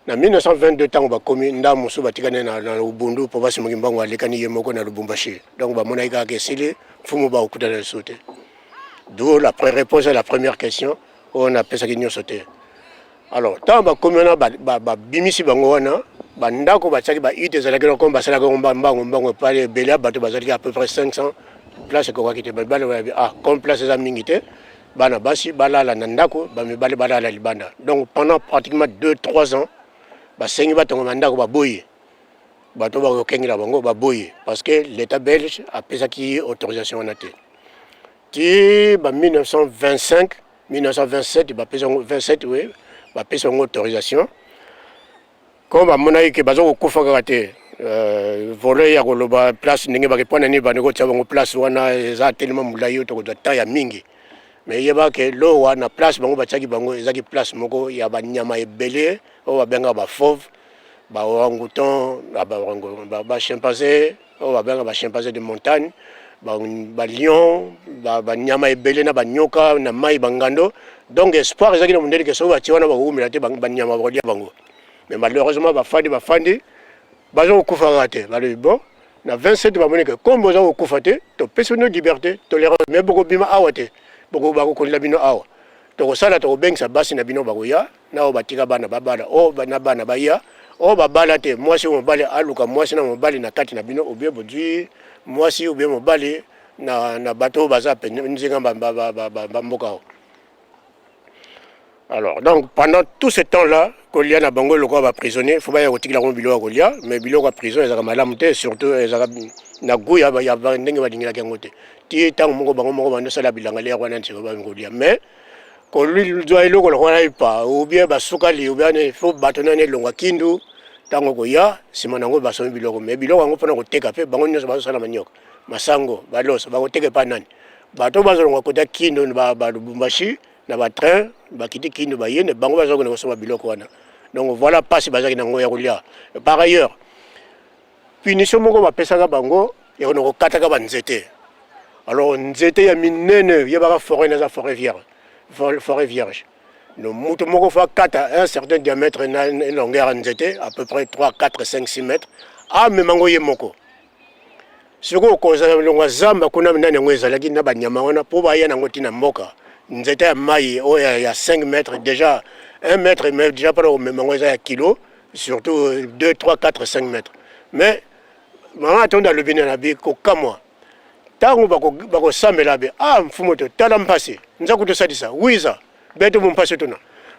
na 1922. Ntango bakomi, ndambo mosusu batikani na Ubundu mpo basimoki mbango alekani ye moko na Lubumbashi. Donc bamonaki kaka esili, mfumu bakokutana lisusu te. D'où la réponse à la première question oyo napesaki nyonso te. Alors ntango bakomi wana, babimisi bango wana. Bandako batiaki ba hutte ezalaki na comme basalaki yango mbango mbango epai ebele ya bato bazalaki à peu près 500 place ekokaki te. Mibali bayabi ah comme place eza mingi te, bana basi balala na ndako, bamibali balala libanda. Donc pendant pratiquement 2 3 ans basengi batonga bandako, baboyi. Bato bakokengela bango baboyi parce que l'État belge apesaki autorisation wana te. Ti ba 1925 1927 bapesi yango, 27 oui, bapesi yango autorisation. Comme bamonaki ke baza kokufa kaka te, volet ya koloba place ndenge bake mpo na nini bandi kotia bango place wana eza telema molai oyo tokozwa temps ya mingi. Mais yeba ke lowa na place bango batiaki bango ezaki place moko ya banyama ebele oyo babengaka bafauve, ba-orang-outan, ba-chimpanzé oyo babengaka ba-chimpanzé de montagne, balion, banyama ebele na banyoka na mai, bangando. Donc espoir ezalaki na mondele ke soki batie wana bakowumela te, banyama bakolia bango. Mais malheureusement bafandi bafandi, baza kokufa kaka te. Balobi bon, na 27 bamoni ke comme boza kokufa te, topesi bino liberté, tolérance, mais bokobima awa te, bakokondela bino awa. Tokosala, tokobengisa basi na bino bakoya na oyo batika bana babala, oyo na bana baya, oyo babala te, mwasi oyo mobali aluka mwasi na mobali na kati na bino, obie bozwi mwasi obie mobali na bato oyo baza pene nzinga bamboka oyo. Alors donc pendant tout ce temps là kolia na bango lokola baprisonnier, faut baya kotikela bango biloko ya kolia, mais biloko ya prison ezalaka malamu te, surtout ezalaka na goût ya ndenge balingelaki yango te. Ti ntango moko bango moko bandosala bilanga lere wana nsima bango kolia, mais kozwa eloko lokola epa ou bien basukali ou bien faut bato nani elongwa Kindu ntango koya nsima nango basomi biloko. Mais biloko yango mpona koteka mpe bango nyonso bazosala manioka, masango, baloso, bakoteka epa nani? Bato bazolongwa kota Kindu, Balubumbashi na batrain, bakiti Kindu, bayende bango bazokende kosomba biloko wana. Donc voilà mpasi bazalaki nango ya kolia. Par ailleurs, punition moko bapesaka bango ya kona kokataka banzete. Alors nzete ya minene, yebaka forêt naza forêt vierge, forêt vierge. No moto moko faut akata un certain diamètre na longueur ya nzete, à peu près 3 4 5 6 mètres, amema yango ye moko. Sikoyo okozala longwa zamba kuna nani yango ezalaki na banyama wana mpo baya nango ntina mboka. Nzete ya mai oyo ya 5 mètres, déjà 1 mètre, mais déjà mpona komema yango eza ya kilo, surtout 2 3 4 5 mètres. Mais mama Atonda alobi na bi kokamwa ntango bakosambela be ah mfumu to tala mpasi nzaku tosalisa wiza beto mo mpasi tuna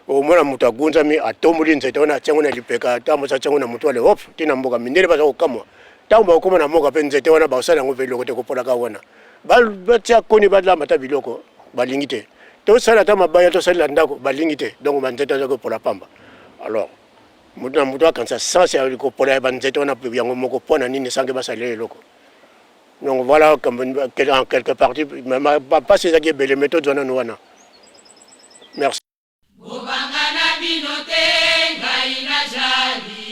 omona moto agunzami atomboli nzete wana, atiango na lipeka, atambosa atiango na motu, ale hop tina mboka. Mindele baza kokamwa. Ntango bakokoma na mboka mpe nzete wana bakosala yango mpe eloko te, kopolaka wana batia koni balamba ata biloko balingi te, tosala ata mabaya tosalela ndako balingi te. Donc banzete aza kopola pamba. Alors moto na moto akanisa sens ya kopola ya banzete wana yango moko mpo na nini sange basalela eloko. Donc voilà en quelque partie bapasi ezalaki ebele, mais tozwa nanu wana. Merci. Bobanga na bino te, ngai najali.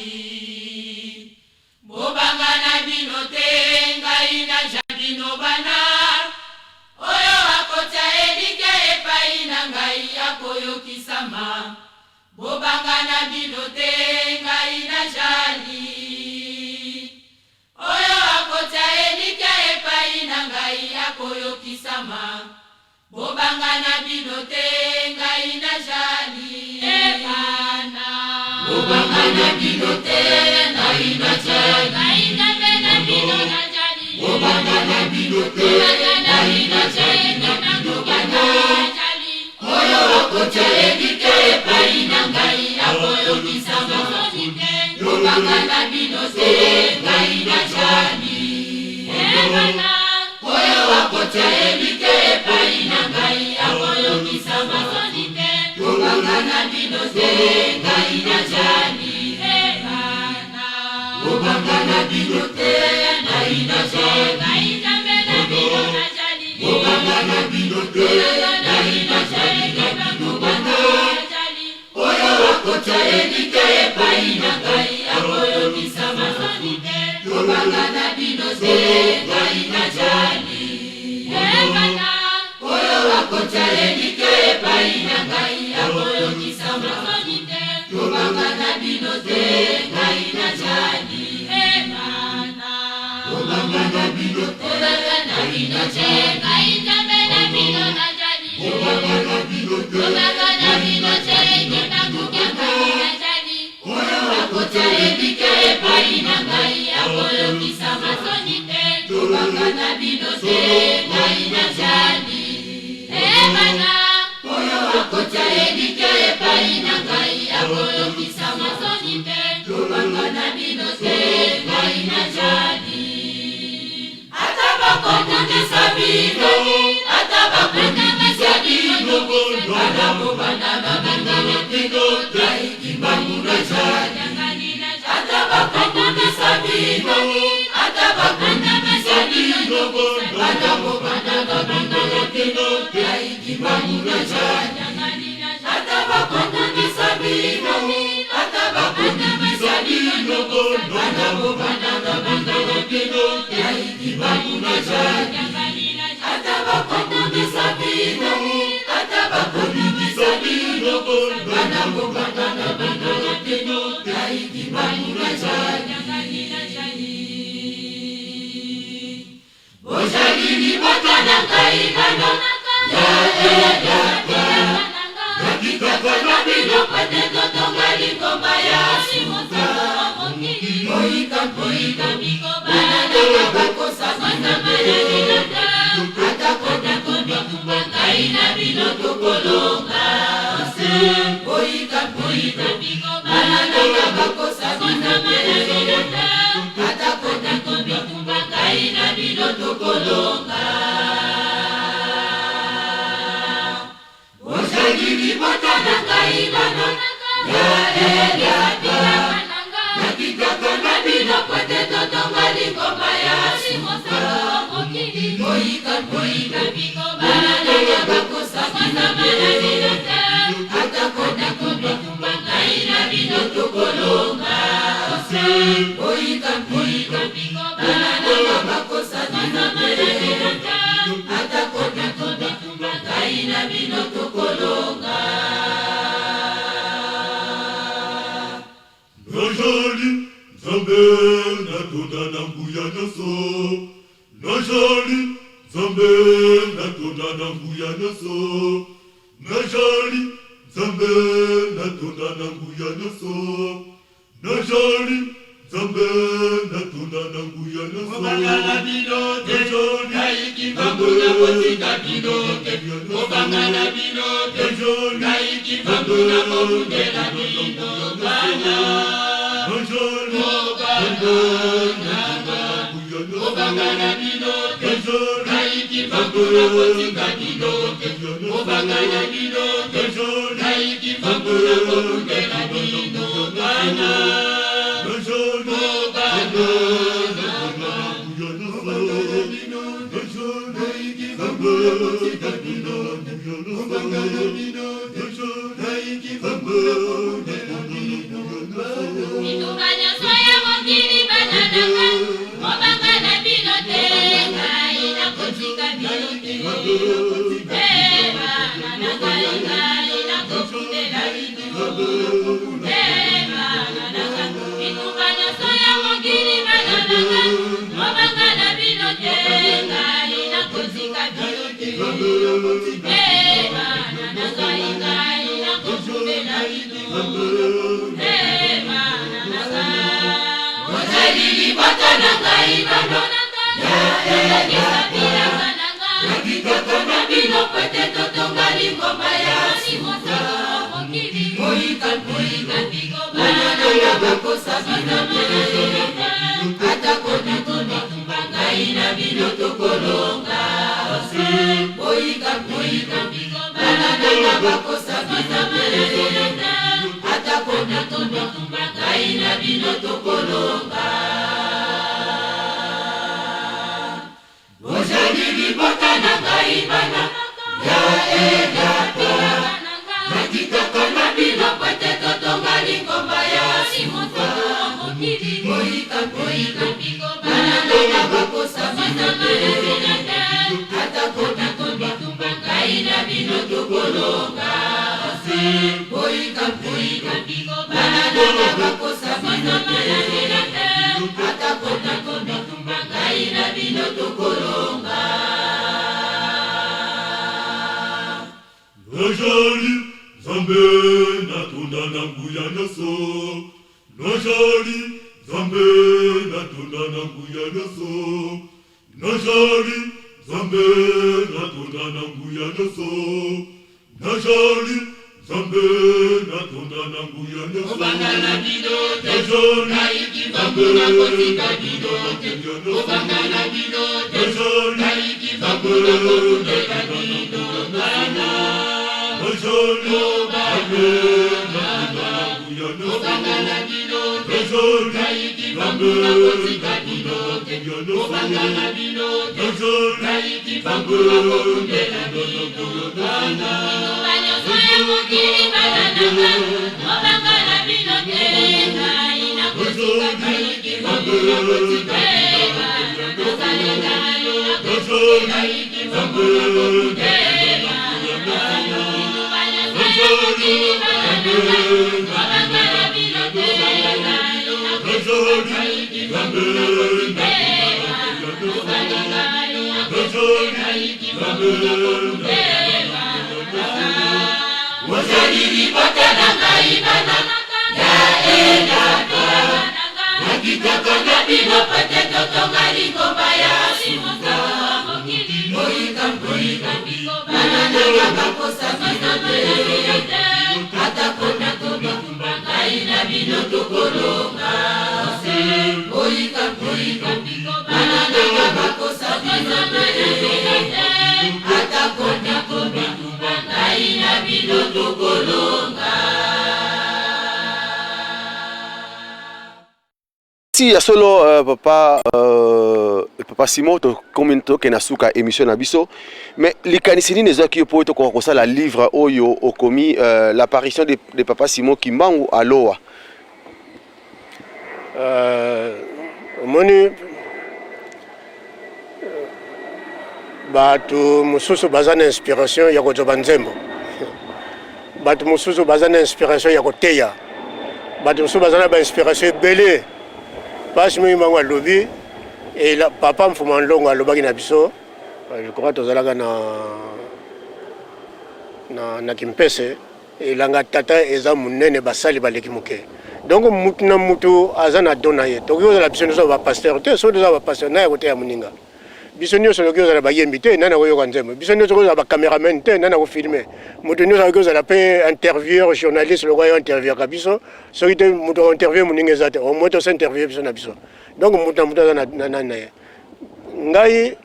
Bobanga na bino te, ngai najali. Bino bana oyo akotia elikya epai na ngai akoyokisama. Bobanga na bino te, ngai najali. Oyo akotia elikya epai na ngai akoyokisama. Bobanga na bino te, ngai najali. Ebana bobanga na bino te, ngai najali. Ngai Nzambe na bino najali. Bobanga na bino te, ngai najali. Na bino bana oyo akotia elikya epai na ngai akoyokisama. Bobanga na bino te, ngai najali. Ebana oyo akotia elikya epai na ngai akoyokisama. Bobanga na bino te, ngai najali. Ebana bobanga na bino te, ngai najali. Ngai Nzambe na bino najali. Bobanga na bino te, ngai najali. Na bino bana oyo akotia elikya epai na ngai akoyokisama. Bobanga na bino te, ngai najali. Ebana oyo akotia elikya epai na ngai akoyokisama. Bobanga na bino te, ngai najali. Ebana bobanga na bino te, na bino te, ngai Nzambe na bino najali. Bobanga na bino te, bobanga na bino te, ngai najali. Oyo akotia elikya. Kotya elikya epai na ngai akoyokisama soni te. Bobanga na bino te, ngai najali. Ata bakobundisa bino, ata bakobundisa bino, bana bobanda babangana bino, ngai Kimbangu najali. Ata bakobundisa bino, ata bakobundisa bino, bana bobanda babangana bino, ngai Kimbangu najali. Ata bakobundisa bino, ata bakobundisa bino, bana bobanda babangana bino, ngai Kimbangu najali. Ata bakobundisa bino, ata bakobundisa bino, bana bobanda babangana bino, ngai Kimbangu najali. Bozali libota na ngai bana ya elaka, nakitaka na bino pete totonga lingomba ya suka. Boyika mpiko, bana nanga bakosa bino te, atako bitumba ngai na bino tokolonga. Boyika mpiko, bana nanga bakosa bino te, atako bitumba ngai na bino tokolonga. Bozali libota na ngai bana ya elaka, nakitaka na bino pwete totonga lingomba ya suka. Boyika mpiko, bana nanga bakosa bino te, atako bitumba ngai na bino tokolonga. Boyika mpiko, bana nanga bakosa bino te, atako bitumba ngai na bino tokolonga. Najali Nzambe natonda na nguya nyonso, najali Nzambe natonda na nguya nyonso, najali Nzambe natonda na nguya nyonso, najali Nzambe natonda na nguya nyonso. Kobanga na bino te, Najali ngai Kimbangu nakotika bino te. Kobanga na bino te, ngai Kimbangu nakobundela bino bana. Najali Kobanga nanga, kobanga na bino te, ngai Kimbangu nakotika bino te. Kobanga na bino te, ngai Kimbangu nakobundela bino bana. Kobanga nanga, kobanga na bino te, ngai Kimbangu nakotika bino te. Kobanga na bino te, ngai Kimbangu nakobundela bino bana. Bitumba nyonso ya mokili bana na ngai, kobanga na bino te, ngai nakotika bino te. Eh, bana na ngai, ngai nakobundela bino. Eh, bana na ngai, bitumba nyonso ya mokili bana na ngai, kobanga na bino te, ngai nakotika bino te. Eh, bana na ngai, ngai nakobundela bino. Eh, bana na ngai, bozali libota na ngai bana ya elaka, nakitaka na bino pwete totonga lingomba ya suka. Boyika mpiko, bana nanga bakosa bino te, atako bitumba ngai na bino tokolonga. Boyika mpiko, bana nanga bakosa bino te, atako bitumba ngai na bino tokolonga. Bozali libota na ngai bana ya elaka, nakitaka na bino pwete totonga lingomba ya suka. Boyika mpiko, bana nanga bakosa bino te, atako bitumba ngai na bino tokolonga. Boyika mpiko, bana nanga bakosa bino te, atako bitumba ngai na bino tokolonga. Najali Nzambe natonda na nguya nyonso, najali Nzambe natonda na nguya nyonso, najali Nzambe natonda na nguya nyonso, najali Nzambe natonda na nguya nyonso. Kobanga na bino te, ngai Kimbangu nakotika bino te. Kobanga na bino te, ngai Kimbangu nakobundela bino bana. Kobanga, kobanga na bino te, ngai Kimbangu nakotika bino te. Kobanga na bino te, ngai Kimbangu nakobundela bino bana. Bitumba nyonso ya mokili bana na nga, kobanga na bino te, ngai nakotika ngai Kimbangu nakotika bana nazali ngai nakotika Kimbangu nakobundela bana. Bitumba nyonso ya mokili bana na nga, kobanga na bino te, ngai nakotika ngai Kimbangu nakotika bana nazali ngai nakotika Kimbangu nakobundela Bozali libota na ngai bana ya elaka na kitoko na bino po te totonga lingomba ya suka. Boyika boyika bana na nga bakosa bino te atako bitumba ngai na bino tokolonga. Boyika boyika bana na nga bakosa bino te atako bitumba ngai na bino tokolonga. Si ya solo papa papa Simon tokomi tokende na suka émission na biso, mais likanisi nini ezwaki yo mpo tokoka kosala livre oyo okomi l'apparition de papa Simon Kimbangu Aloa? Omoni, bato mosusu baza na inspiration ya kozwa banzembo, bato mosusu baza na inspiration ya koteya, bato mosusu baza na bainspiration ebele. Mpasi mingi bango alobi ela papa Mfuma Nlongo alobaki na biso, je crois tozalaka na Kimpese, elanga tata eza monene, basali baleki moke. Donc mutu na mutu aza na don na ye. Tokoki kozala biso nyonso bapasteur te. Soki toza bapasteur, nani akoteya moninga? Biso nyonso tokoki kozala bayembi te, nani akoyoka nzembo? Biso nyonso kozala bacameraman te, nani akofilme? Moto nyonso akoki kozala mpe intervieweur, journaliste lokola yo interviewaka biso soki te, moto akointerviewe moninga eza te. Au moins tosa interviewe biso na biso. Donc moto na moto aza na nani na ye. Ngai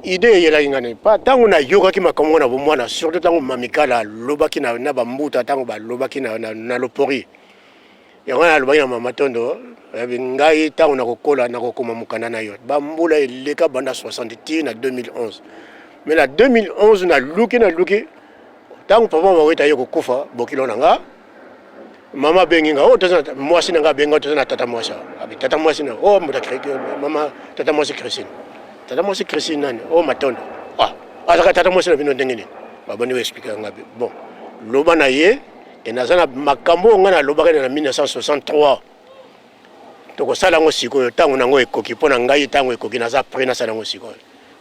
idée eyelaki ngai nini pa ntango nayokaki makambo na bomwana, surtout ntango Mamikala alobaki na bambuta, ntango balobaki na lopori yango wana, alobaki na mama Tondo yabi ngai ntango nakokola nakokoma mokanda na yo. Bambula eleka banda 60 ti na 2011, mais na 2011 naluki ntango papa Mawete aye kokufa, bokilo na nga mama abengi nga, oyo toza na mwasi na nga, abengi nga, toza na tata mwasi awa. Abi tata mwasi na oyo moto, mama tata mwasi Christine, tata mwasi Christine nani oyo Matondo, ah, azalaka tata mwasi na bino ndenge nini? Babandi koexplike nga, bon, loba na ye e naza na makambo oyo ngai nalobaki na 1963, tokosala yango sikoyo, ntango nango ekoki mpo na ngai, ntango ekoki, naza prêt nasala yango sikoyo.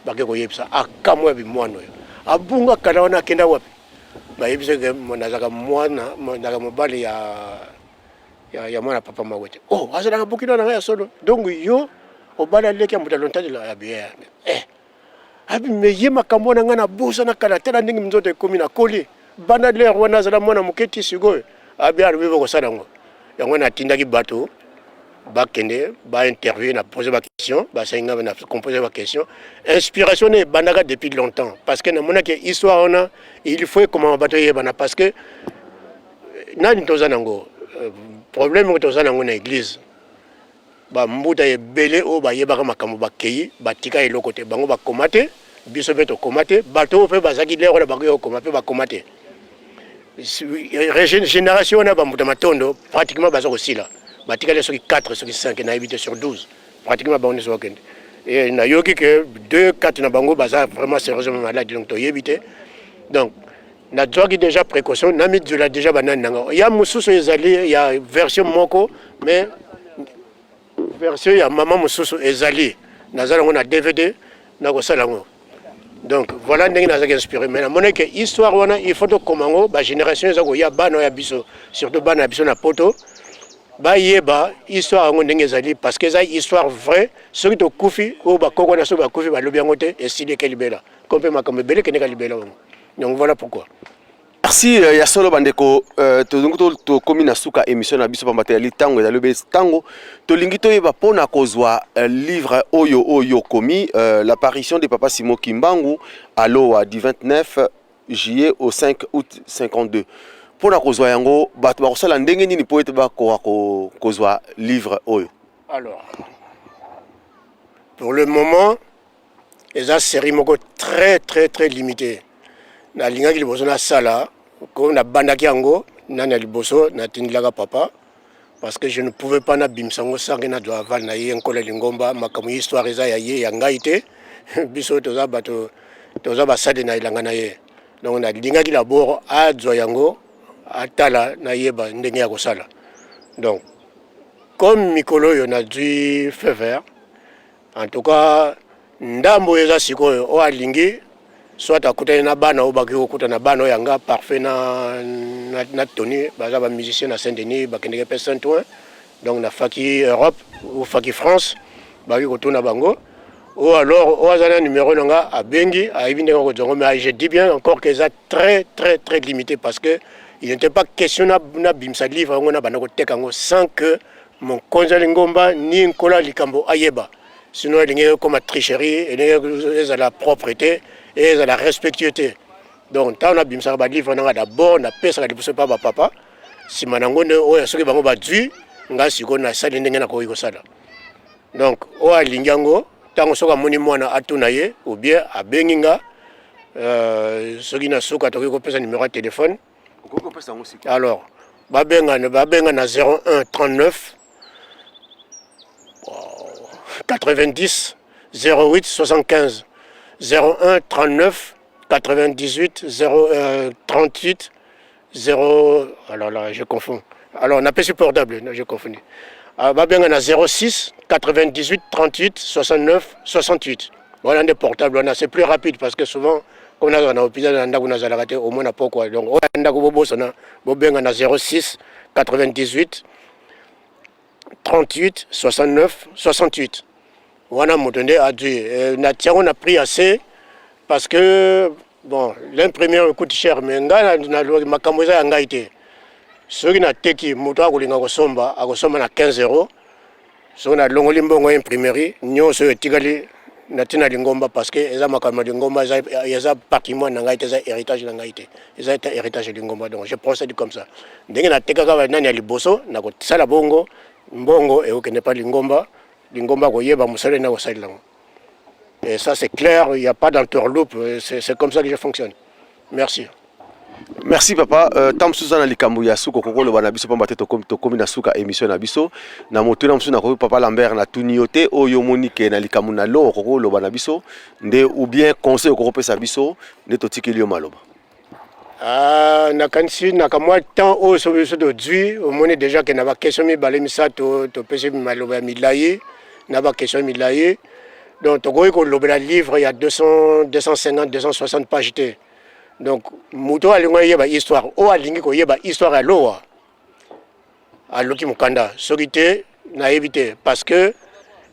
Bake koyebisa, akamwa, ya bimwana oyo abunga kala wana akenda wapi? Bayebisi ke nazalaka mwana, nazalaka mobali ya mwana papa Mawete. Oh, azalaka bokilo na ngai ya solo. Donc yo obala leki ya moto alontadela ya bien abi me ye makambo wana ngai nabosana kala. Tala ndenge nzoto ekomi, nakoli banda lere wana azala mwana moke ti sikoyo. Abi alobi bokosala yango. Yango natindaki bato bakende bainterview, na pose baquestion, basengi ngai na compose baquestion. Inspiration na ebandaka depuis longtemps parce que namonaki histoire wana il faut ekomama, bato eyebana, parce que nani toza nango problème oyo toza nango na église, bambuta ebele oyo bayebaka makambo bakei, batika eloko te. Bango bakoma te, biso mpe tokoma te. Bato oyo mpe bazalaki lere wana bakoki kokoma mpe bakoma te. Génération wana bambuta Matondo pratiquement baza kosila, batikali soki 4 soki 5, nayebi te, sur 12 pratiquement bango nyonso bakende. E nayoki ke 2 4 na bango baza vraiment sérieusement malade, donc toyebi te. Donc nazwaki déjà précaution, namizwela déjà banani na nga ya mosusu ezali ya version moko, mais version ya mama mosusu ezali, naza nango na DVD, nakosala yango. Donc voilà ndenge nazalaki inspiré. Mais namoni ke histoire wana il faut tokoma yango, bagénération eza koya, bana ya biso, surtout bana ya biso na poto, bayeba histoire yango ndenge ezali, parce que eza histoire vraie. Soki tokufi, oyo bakoko na soki bakufi balobi yango te, esili, eke libela, ko mpe makambo ebele ekendeka libela bango. Donc voilà pourquoi. Merci euh, ya solo bandeko euh, tolingi tokomi na suka émission na biso pamba te yali ntango ezali obe ntango tolingi toyeba mpo na kozwa euh, livre oyo oyo okomi euh, l'apparition de papa Simon Kimbangu à Loa du 29 juillet au 5 août 52 mpo na kozwa yango bato bakosala ndenge nini mpo ete bakoka kozwa livre oyo? Alors, pour le moment, eza série moko très très très limitée. Nalingaki liboso nasala ko nabandaki yango nani ya liboso natindelaka papa, parce que je ne pouvais pas nabimisa yango sange nazwa aval na ye. Nkolo lingomba, makambo ya histoire eza ya ye, ya ngai te. Biso toza bato, toza basali na elanga na ye. Donc nalingaki d'abord azwa yango, atala, nayeba ndenge ya kosala. Donc comme mikolo oyo nazwi feu vert, en tout cas ndambo oyo eza sikoyo, oyo alingi, soit akutani na bana oyo bakoki kokuta na bana oyo yanga Parfait na Tony, baza bamusicien na Saint Denis, bakendeke mpe Saint Ouen, donc na faki Europe ou faki France, bakoki kotuna bango. Ou alors oyo aza na numéro na nga, abengi, ayebi ndenge akozwa yango. Mais je dis bien encore que eza très très très limité, parce que il n'était pas question nabimisa livre yango, na banda koteka yango sans que mokonzi ya lingomba ni nkolo ya likambo ayeba. Sinon elingi ekoma tricherie, elingi ezala propre te, ezala respectueux te. Donc ntango nabimisaka balivre nanga, d'abord napesaka liboso mpa bapapa, nsima nango nde oyo soki bango bazwi, nga sikoyo nasali ndenge nakoki kosala. Donc oyo alingi yango, ntango soki amoni mwana, atuna ye ou bien abengi nga. Soki na suka tokoki kopesa numéro ya téléphone. Alors babenga na 01 39 90 08 75, 01 39 98 0 euh, 38 0. Alors là, je confonds. Alors napesi portable, je confondu. Babenga na 06 98 38 69 68. Wana nde portable wana, c'est plus rapide, parce que souvent comme nazala na hôpital, na ndako nazalaka te, au moins na pokwa. Donc oyo ndako bobosana, bobenga na 06 98 38 69 68. Wana moto nde adui natia yango na prix assez, parce que bon, l'imprimeur coûte cher, mais ngai makambo eza ya ngai te. Soki nateki, moto akolinga kosomba, akosomba na 15 euro. Soki nalongoli mbongo ya imprimerie nyonso oyo etikali, na ntina lingomba, parce que eza makambo ya lingomba, eza patrimoine na ngai te, eza héritage na ngai te, eza ete héritage ya lingomba. Donc je procède comme ça. Ndenge natekaka banani ya liboso, nakosala bongo, mbongo ekokende pa lingomba, lingomba koyeba mosala ena kosalela yango. Et ça, c'est clair, il n'y a pas d'entourloupe, c'est comme ça que je fonctionne. Merci. Merci papa. Ntango mosusu oza na likambo ya suka okokoloba na biso, pamba te tokomi na suka émission na biso. Na motuna mosusu nakoki, papa Lambert, natuni yo te, oyo omoni ke na likambo na lo okokoloba na biso nde, ou bien conseil okokopesa biso nde, totikeli yo maloba. Ah, nakanisi na kamwa temps oyo so biso tozwi, omoni déjà ke na baquestion mibale misato topesi maloba ya milai, na baquestion milai. Donc tokoki kolobela livre ya 200, 250, 260 page te. Donc moto oyo alingi oyeba histoire, oyo alingi koyeba histoire ya Lowa, aluki mokanda. Soki te, nayebi te, parce que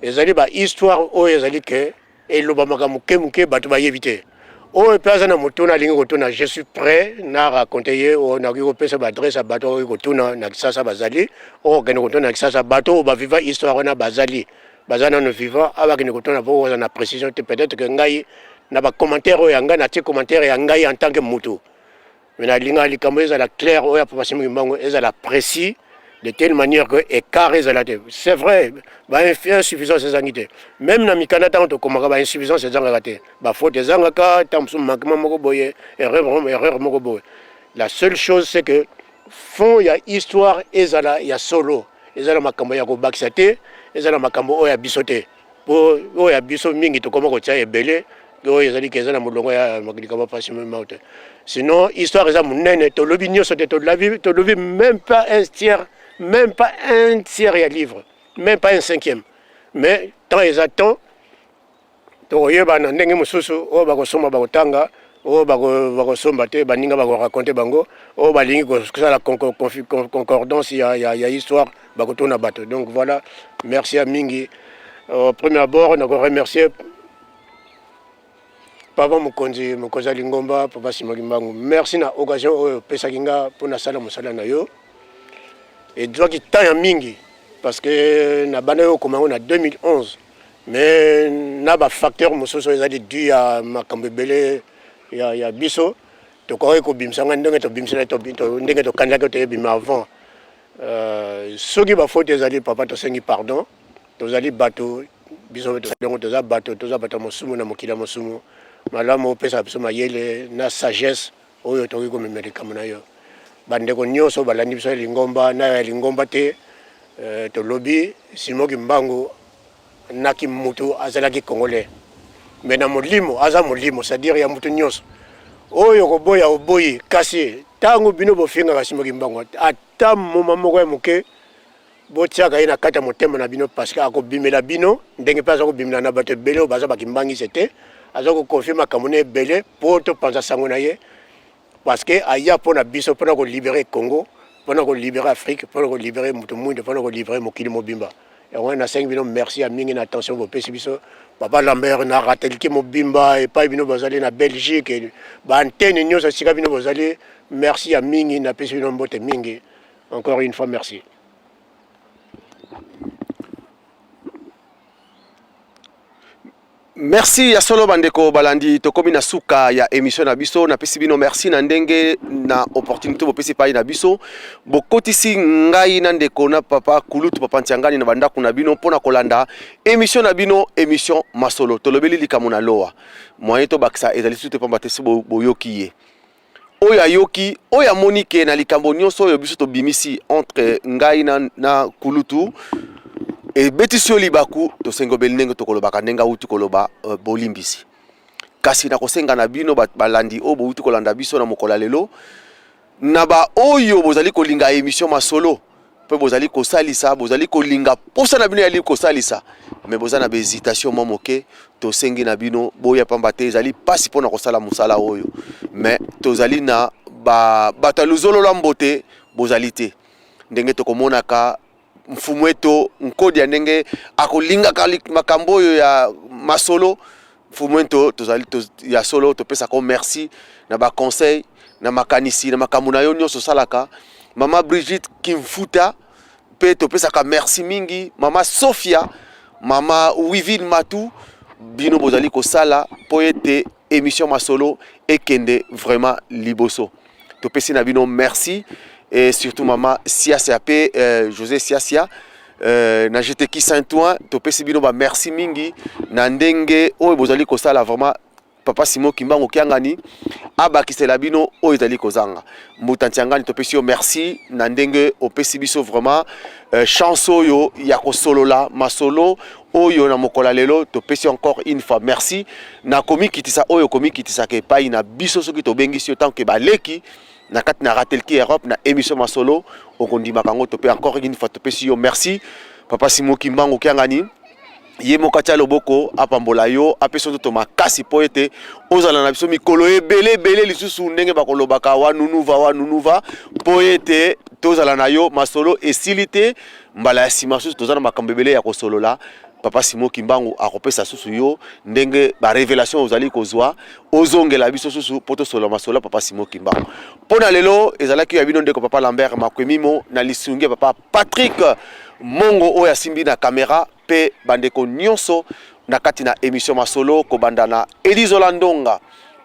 ezali bahistoire oyo ezali ke elobamaka moke moke, bato bayebi te. Oyo mpe aza na motuna, alingi kotuna, je suis prêt na raconter ye. Oyo nakoki kopesa baadresse ya bato oyo kotuna na Kisasa, bazali oyo kokende kotuna na Kisasa, bato oyo baviva histoire wana, bazali, baza nano vivant, abakende kotuna mpo oza na précision te. Peut-être que ngai na bacommentaire oyo ya ngai, natie commentaire ya ngai en tant que mutu, mais nalingaka likambo ezala clair, oyo ya papa Simon Kimbangu ezala précis, de telle manière que écart ezala te. C'est vrai, bainsuffisance ezangi te. Même na mikanda, ntango tokomaka, bainsuffisance ezangaka te, bafaute ezangaka, ntango mosusu manquement moko boye, erreur moko boye. La seule chose, c'est que fond ya histoire ezala ya solo, ezala makambo ya kobakisa te, ezala makambo oyo ya biso te, po oyo ya biso mingi tokoma kotia ebele oyo ezali ke eza na molongo ya likambo pasi mema te. Sinon histoire eza monene, tolobi nyonso te, tolobi même pas un tiers, même pas un tiers ya livre, même pas un cinquième. Mais temps eza temps, tokoyeba na ndenge mosusu. Oyo bakosomba bakotanga, oyo bakosomba te, baninga bakoraconter bango, oyo balingi kosala concordance ya histoire, bakotuna bato. Donc voilà, merci ya mingi. Au premier abord, nakoremercier Papa mokonzi, mokonzi ya lingomba, Papa Simon Kimbangu, merci na occasion oyo opesaki nga mpo nasala mosala na yo. Ezwaki temps ya mingi parce que nabandaki kokoma yango na 2011 mais na ba facteurs mosusu oyo ezali dû ya makambo ebele ya, ya biso tokokaki kobimisa yango ndenge tobimisaki ndenge tokanelaki toyebima avant. Euh, soki ba faute ezali papa tosengi pardon. Tozali bato, biso mpe tosali yango, toza bato, toza bato ya mosumu na mokili ya mosumu. Malamu opesaka biso mayele na sagesse oyo tokoki komema likambo na yo. Bandeko nyonso oyo balandi biso ya lingomba na ya lingomba te, eh, tolobi Simon Kimbangu na kimutu azalaki congolais mais na molimo aza molimo, c'est-à-dire ya mutu nyonso oyo koboya oboyi. Kasi ntango bino bofingaka Simon Kimbangu ata moma moko ya moke Botiaka ye na kati ya motema na bino parce que akobimela bino ndenge pe aza kobimela na bato ebele oyo baza ba kimbangiste te. Aza ko confier makambo ne ebele po topanza sango na ye parce que aya po na biso pona ko liberer Congo, pona ko liberer Afrique, pona ko liberer moto mwindo, pona ko liberer mokili mobimba. Yango wana nasengi bino merci ya mingi na attention bopesi biso. Papa Lambert na Ratelki mobimba epai bino bozali na Belgique, ba antenne nyonso esika bino bozali, merci ya mingi, napesi bino mbote mingi. Encore une fois merci. Merci ya solo bandeko balandi, tokomi na suka ya émission na biso. Napesi bino merci na ndenge na opportunité bopesi epai na biso, bokotisi ngai na ndeko na papa kulutu papa Ntiangani na bandako na bino mpona kolanda émission na bino, émission masolo. Tolobeli likambo na loa moyen tobakisa ezali susu te, pamba te si boyoki ye oyo ayoki oyo amoni ke na likambo nyonso oyo biso tobimisi entre ngai na, na kulutu ebetisi yo libaku, tosengi obeli ndenge tokolobaka ndenge awuti koloba uh, bolimbisi. Kasi nakosenga na bino balandi oyo bowuti kolanda biso na mokolo ya lelo, na baoyo bozali kolinga emission masolo mpe bozali kosalisa, bozali kolinga posa na bino yali kosalisa, me boza na bahésitation mwa moke, tosengi na bino boya, pamba te ezali mpasi mpo na kosala mosala oyo. Me tozali na ba, bato ya luzolo lwa mbote bozali te ndenge tokomonaka mfumu eto nkodia ndenge akolingaka makambo oyo ya masolo. Mfumu ento tozali to, ya solo topesaka yo merci na ba conseil na makanisi na makambo na yo nyonso osalaka. Mama Brigitte Kimfuta mpe topesaka merci mingi. Mama Sofia, mama Wivine Matu, bino bozali kosala mpo ete émission masolo ekende vraiment liboso. Topesi na bino merci et surtout mama Siasia pe euh, José Siasia euh, na GTK Saint-Ouen, topesi bino ba merci mingi na ndenge oyo bozali kosala vraiment. Papa Simon Kimbangu Kiangani abakisela bino oyo ezali kozanga. Mbuta Ntiangani, topesi yo merci na ndenge opesi biso vraiment euh, chance oyo ya kosolola masolo oyo na mokolo ya lelo. Topesi encore une fois merci na komikitisa oyo okomikitisaka epai na biso soki tobengisi yo tant que baleki na kati na Ratelki Europe na émission masolo, okondimaka yango. Tope encore une fois topesi yo merci. Papa Simon Kimbangu Kiangani ye moko atia loboko, apambola yo, apesa nzoto makasi mpo ete ozala na biso mikolo ebele ebele lisusu, ndenge bakolobaka wanunuva wanunuva, mpo ete tozala na yo. Masolo esili te, mbala ya nsima susu toza na makambo ebele ya kosolola. Papa Simon Kimbangu akopesa susu yo ndenge ba révélation ozali kozwa, ozongela biso susu mpo tosolola masolo ya Papa Simon Kimbangu. Mpo na lelo ezalaki ya bino ndeko Papa Lambert Makwemimo na lisungi ya Papa Patrick Mongo oyo asimbi na kamera, mpe bandeko nyonso na kati na émission masolo, kobanda na Elizola Ndonga,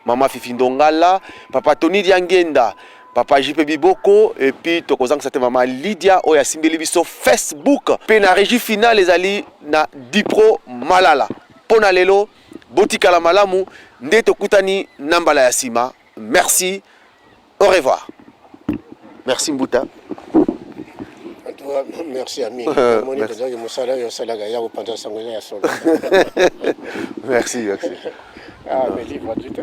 Mama Fifi Ndongala, Papa Tony Diangenda, Papa JP Biboko, et puis tokozangisa te Mama Lydia oyo asimbeli biso Facebook, mpe na régie finale ezali na Dipro Malala. Mpo na lelo botikala malamu, nde tokutani na mbala ya nsima. Merci, au revoir. Merci Mbuta. En tout cas, merci ami. Namoni mpenza ke mosala oyo osalaka ya kopanza sango eza ya solo. Merci, merci. Ah, mais livre du tout.